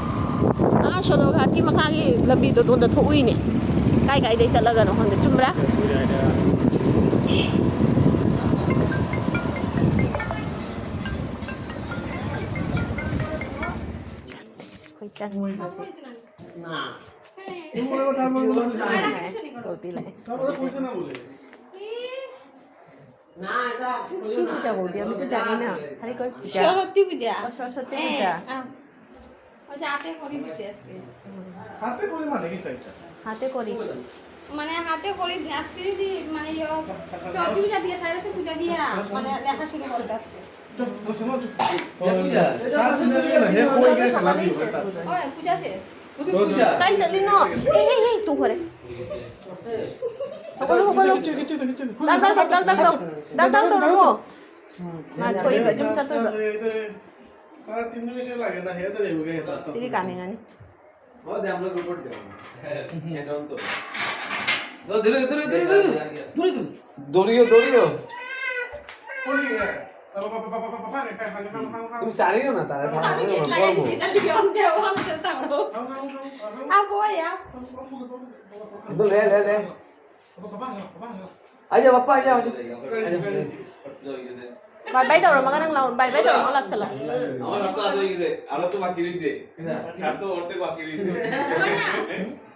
ꯑꯥ ꯁꯣꯗꯣ ꯘꯥꯠꯀꯤ ꯃꯈꯥꯒꯤ ꯂꯝꯕꯤꯗꯣ, ꯑꯗꯣꯝꯗ ꯊꯣꯛꯎꯏꯅꯦ꯫ ꯀꯥꯏ ꯀꯥꯏꯗꯩ ꯆꯠꯂꯒꯅꯣ ꯈꯪꯗꯦ꯫ ꯆꯨꯝꯕ꯭ꯔꯥ? ꯑꯩꯈꯣꯏ ꯆꯪꯉꯤ ꯍꯧꯖꯤꯛ꯫ ꯇꯧꯕꯤ ꯂꯥꯛꯑꯦ꯫ কি পূজা বৌদি? আমি তো জানি না। আরে কই পূজা? সরস্বতী পূজা। ও, সরস্বতী পূজা। হ্যাঁ, আহ। ওই যে হাতে করি দিছে আজকে। হাতে করি মানে কি টাইপটা? হাতে করি। মানে হাতে করি, আজকে যদি মানে ইয়ে সরস্বতী পূজা দিয়ে, সাড়ে সাতটা পূজা দিয়া, মানে লেখা শুরু করতে আজকে। সকালে সকালেই শেষ বোধহয়। ওই, পূজা শেষ। কাই চালি ন? এই, এই, এই, তো ঘরে। সকলো, সকলো। দাগ, দাগ, দাগ, দাগ, দাগ, দাগ। দাগ, দাগ, দাগ, দাগ। মা, থইবা, জুমচা থইবা। চিনি কানে কানে। দৌড়িও, দৌড়িও, দৌড়িও, দৌড়িও। দৌড়িও, দৌড়িও। তুমি চালিও না, তাহলে আমি গেট লাগাই দিছি, তাহলে কি অন দেবো, আমি চলতাম। আ, বই, আ। লে, লে, লে। আই যা, বাপ্পা, আই যা, আই যা। আই যা। বাই বাই দাও, মাগা নাং লাও, বাই বাই দাও, মাগা লাগছে লাও। আমার হাত তো আধ হয়ে গেছে, আরো তো বাকি রয়েছে। শার্ট তো অর্ধেক বাকি রয়েছে।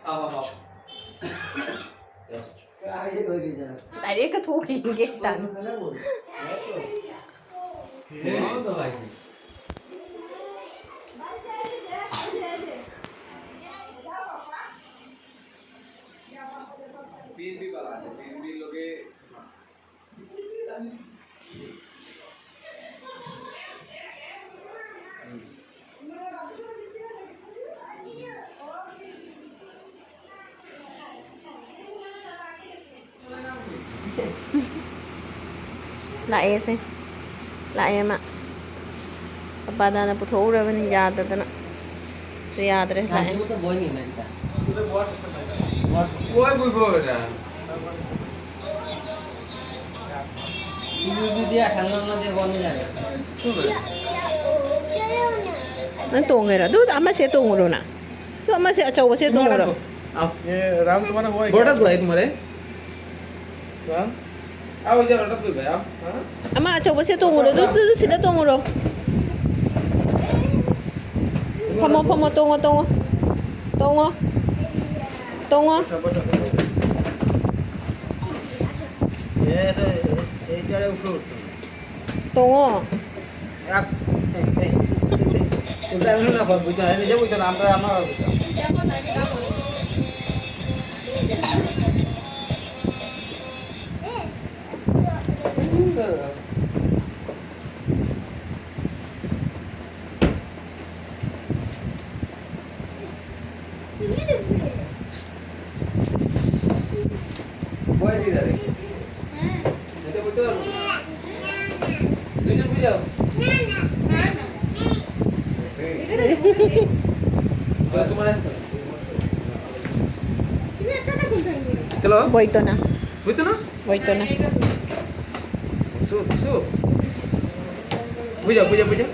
আও, আও, আও। Direct ka thok hi ge tan. BNP বালা আছে, বিএনপির লোকে। ꯂꯥꯛꯑꯦꯁꯦ꯫ ꯂꯥꯛꯑꯦ ꯃꯥ꯫ ꯄꯄꯥꯗꯥꯅ ꯄꯨꯊꯣꯛꯎꯔꯕꯅꯤ ꯌꯥꯗꯗꯅ꯫ ꯁꯤ ꯌꯥꯗ꯭ꯔꯦ, ꯂꯥꯛꯑꯦ꯫ ꯅꯪ ꯇꯣꯡꯉꯦꯔꯣ? ꯑꯗꯨ ꯑꯃꯁꯦ ꯇꯣꯡꯉꯨꯔꯣ ꯅꯪ꯫ ꯑꯗꯨ ꯑꯃꯁꯦ ꯑꯆꯧꯕꯁꯦ ꯇꯣꯡꯉꯨꯔꯣ꯫ ꯕꯣꯔꯗꯔ ꯂꯥꯛꯑꯦ ꯇꯨꯃꯥꯔꯦ꯫ ꯑꯃ ꯑꯆꯧꯕꯁꯦ ꯇꯣꯡꯉꯨꯔꯣ꯫ ꯑꯗꯨ, ꯑꯗꯨ, ꯑꯗꯨ ꯁꯤꯗ ꯇꯣꯡꯉꯨꯔꯣ꯫ ꯐꯝꯃꯣ, ꯐꯝꯃꯣ, ꯇꯣꯡꯉꯣ, ꯇꯣꯡꯉꯣ꯫ ꯇꯣꯡꯉꯣ꯫ ꯇꯣꯡꯉꯣ꯫ চলো। বইতো না। বইতো না? বইতো না। বুঝা, বুঝা, বুঝা।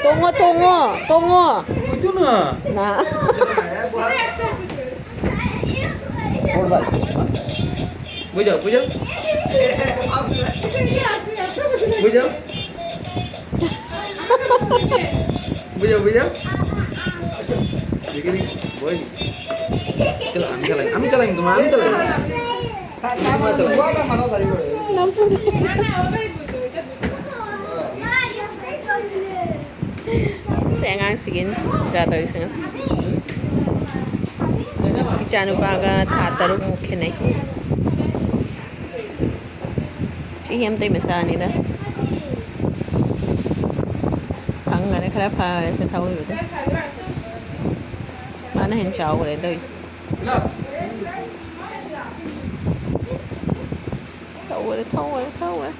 ꯇꯣꯡꯉꯣ, ꯇꯣꯡꯉꯣ, ꯇꯣꯡꯉꯣ꯫ ꯕꯣꯏꯇꯣꯟ꯫ ꯅꯥ꯫ ꯕꯨꯖꯥꯎ, ꯕꯨꯖꯥꯎ꯫ ꯕꯨꯖꯥꯎ꯫ ꯕꯨꯖꯥꯎ, ꯕꯨꯖꯥꯎ꯫ দেখি, দেখি, বই। চলো, আমি চালাই, আমি চালাই, তোমার, আমি চালাই। তোমার চালাই। ꯁꯦ ꯑꯉꯥꯡꯁꯤꯒꯤꯅꯤ ꯄꯨꯖꯥ ꯇꯧꯔꯤꯁꯦ ꯉꯁꯤ꯫ ꯏꯆꯥꯅꯨꯄꯥꯒ ꯊꯥ ꯇꯔꯨꯛꯃꯨꯛ ꯈꯦꯠꯅꯩ꯫ ꯆꯦ ꯍꯦꯝꯇꯩ ꯃꯆꯥꯅꯤꯗ꯫ ꯐꯪꯈꯔꯦ, ꯈꯔ ꯐꯔꯦ ꯁꯦ ꯊꯧꯔꯤꯕꯗ꯫ ꯃꯥꯅ ꯍꯦꯟꯅ ꯆꯥꯎꯈ꯭ꯔꯦ ꯇꯧꯔꯤꯁꯦ꯫ ꯊꯧꯈꯔꯦ, ꯊꯧꯈꯔꯦ, ꯊꯧꯈꯔꯦ꯫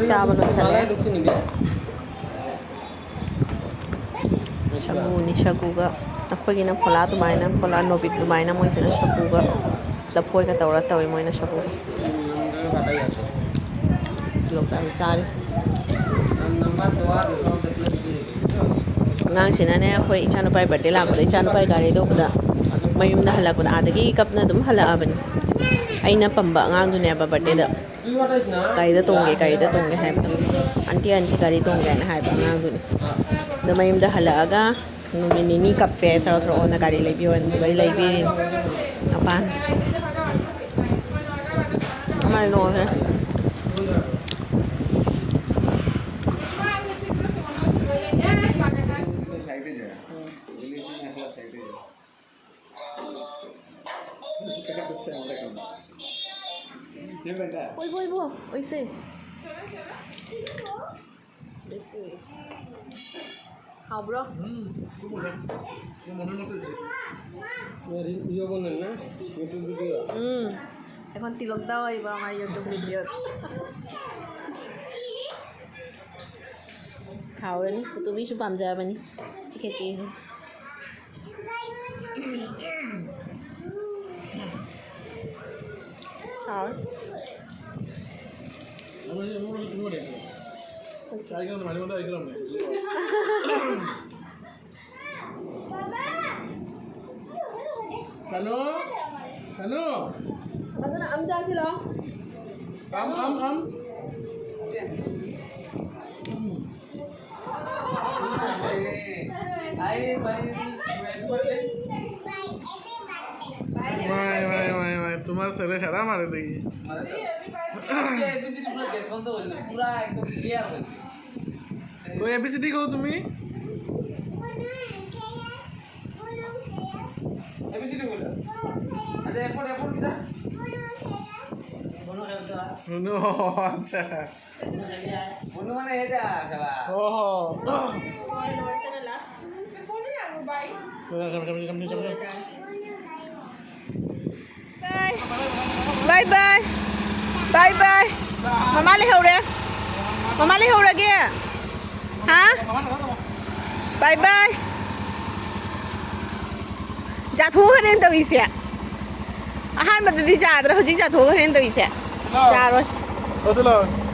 ꯆꯥꯕ ꯂꯣꯏꯁꯜꯂꯦ꯫ ꯁꯒꯨꯅꯤ, ꯁꯒꯨꯒ ꯑꯩꯈꯣꯏꯒꯤꯅ ꯐꯣꯂꯥ ꯑꯗꯨꯃꯥꯏꯅ, ꯐꯣꯂꯥ ꯅꯣꯕꯤꯠ ꯑꯗꯨꯃꯥꯏꯅ, ꯃꯣꯏꯁꯤꯅ ꯁꯒꯨꯒ ꯂꯐꯣꯏꯒ ꯇꯧꯔ ꯇꯧꯏ, ꯃꯣꯏꯅ ꯁꯒꯨꯒ꯫ ꯂꯣꯛꯇꯥꯛ ꯆꯥꯔꯤ꯫ ꯑꯉꯥꯡꯁꯤꯅꯅꯦ, ꯑꯩꯈꯣꯏ ꯏꯆꯥꯅꯨꯄꯥꯒꯤ ꯕꯥꯔꯗꯦ ꯂꯥꯛꯄꯗ, ꯏꯆꯥꯅꯨꯄꯥꯒꯤ ꯒꯥꯔꯤꯗ ꯎꯕꯗ ꯃꯌꯨꯝꯗ ꯍꯜꯂꯛꯄꯗ ꯑꯥꯗꯒꯤ ꯀꯞꯅ ꯑꯗꯨꯝ ꯍꯜꯂꯛꯑꯕꯅꯤ꯫ ꯑꯩꯅ ꯄꯝꯕ ꯑꯉꯥꯡꯗꯨꯅꯦꯕ ꯕꯥꯔꯗꯦꯗ꯫ "ꯒꯥꯔꯤꯗ ꯇꯣꯡꯒꯦ, ꯒꯥꯔꯤꯗ ꯇꯣꯡꯒꯦ" ꯍꯥꯏꯕꯗꯣ, "ꯑꯟꯇꯤ, ꯑꯟꯇꯤ, ꯒꯥꯔꯤ ꯇꯣꯡꯒꯦ" ꯍꯥꯏꯅ ꯍꯥꯏꯕ ꯑꯉꯥꯡꯗꯨꯅꯤ꯫ ꯑꯗꯣ ꯃꯌꯨꯝꯗ ꯍꯜꯂꯛꯑꯒ ꯅꯨꯃꯤꯠ ꯅꯤꯅꯤ ꯀꯞꯄꯦ, "ꯊꯧꯔꯛꯑꯣꯅ ꯒꯥꯔꯤ ꯂꯩꯕꯤꯌꯣꯅ", ꯑꯗꯨꯒꯗꯤ ꯂꯩꯕꯤꯔꯤꯅꯤ ꯃꯄꯥꯅ꯫ ꯑꯃ ꯂꯣꯏꯈ꯭ꯔꯦ꯫ ꯑꯣꯏꯕꯣ, ꯑꯣꯏꯕꯣ, ꯑꯣꯏꯁꯦ꯫ ꯍꯥꯎꯕ꯭ꯔꯣ? ꯎꯝ, ꯃꯣꯏ ꯔꯤ-, video ꯕꯣꯅꯦꯅ, YouTube video꯫ ꯎꯝ, ꯑꯩꯈꯣꯏ ꯇꯤꯂꯣꯛꯇ ꯑꯣꯏꯕ ꯃꯥ YouTube video꯫ ꯍꯥꯎꯔꯅꯤ, ꯄꯨꯇꯨꯕꯤꯁꯨ ꯄꯥꯝꯖꯕꯅꯤ ꯁꯤ ꯈꯦꯆꯤꯁꯦ꯫ ꯍꯥꯎꯋꯦ꯫ ꯀꯩꯅꯣ? ꯀꯩꯅꯣ? ꯑꯗꯨꯅ ꯑꯝ ꯆꯥꯁꯤꯂꯣ꯫ ꯑꯝ, ꯑꯝ, ꯑꯝ꯫ ꯃꯥꯏ, ꯃꯥꯏ, ꯃꯥꯏ, ꯃꯥꯏ, ꯇꯨꯃꯥ ꯁꯦꯂꯦ ꯁꯥꯔꯥ ꯃꯥꯔꯦ ꯇꯒꯤ꯫ ꯀꯣꯏ ꯑꯦ ꯕꯤ ꯁꯤ ꯗꯤ ꯀꯣ ꯇꯨꯃꯤ? ꯑꯦ ꯕꯤ ꯁꯤ ꯗꯤ ꯀꯣ? ꯑꯆꯥ, ꯑꯦ ꯐꯣꯔ, ꯑꯦ ꯐꯣꯔ ꯀꯤꯗ? ꯅꯣ, ꯑꯆꯥ꯫ ꯃꯅꯨꯡ ꯃꯅꯦ ꯍꯦꯗ ꯈꯔ꯫ ꯑꯣꯍꯣ꯫ ꯕꯥꯏ ꯕꯥꯏ꯫ ꯕꯥꯏ ꯕꯥꯏ꯫ ꯃꯃꯥ ꯂꯩꯍꯧꯔꯦ꯫ ꯃꯃꯥ ꯂꯩꯍꯧꯔꯒꯦ꯫ ꯍꯥ? ꯕꯥꯏ ꯕꯥꯏ꯫ ꯆꯥꯊꯣꯛꯈ꯭ꯔꯦꯅ ꯇꯧꯔꯤꯁꯦ꯫ ꯑꯍꯥꯟꯕꯗꯗꯤ ꯆꯥꯗ꯭ꯔꯥ, ꯍꯧꯖꯤꯛ ꯆꯥꯊꯣꯛꯈ꯭ꯔꯦꯅ ꯇꯧꯔꯤꯁꯦ꯫ ꯆꯥꯔꯣꯏ꯫ ꯑꯗꯨ ꯂꯥꯛꯑꯣ꯫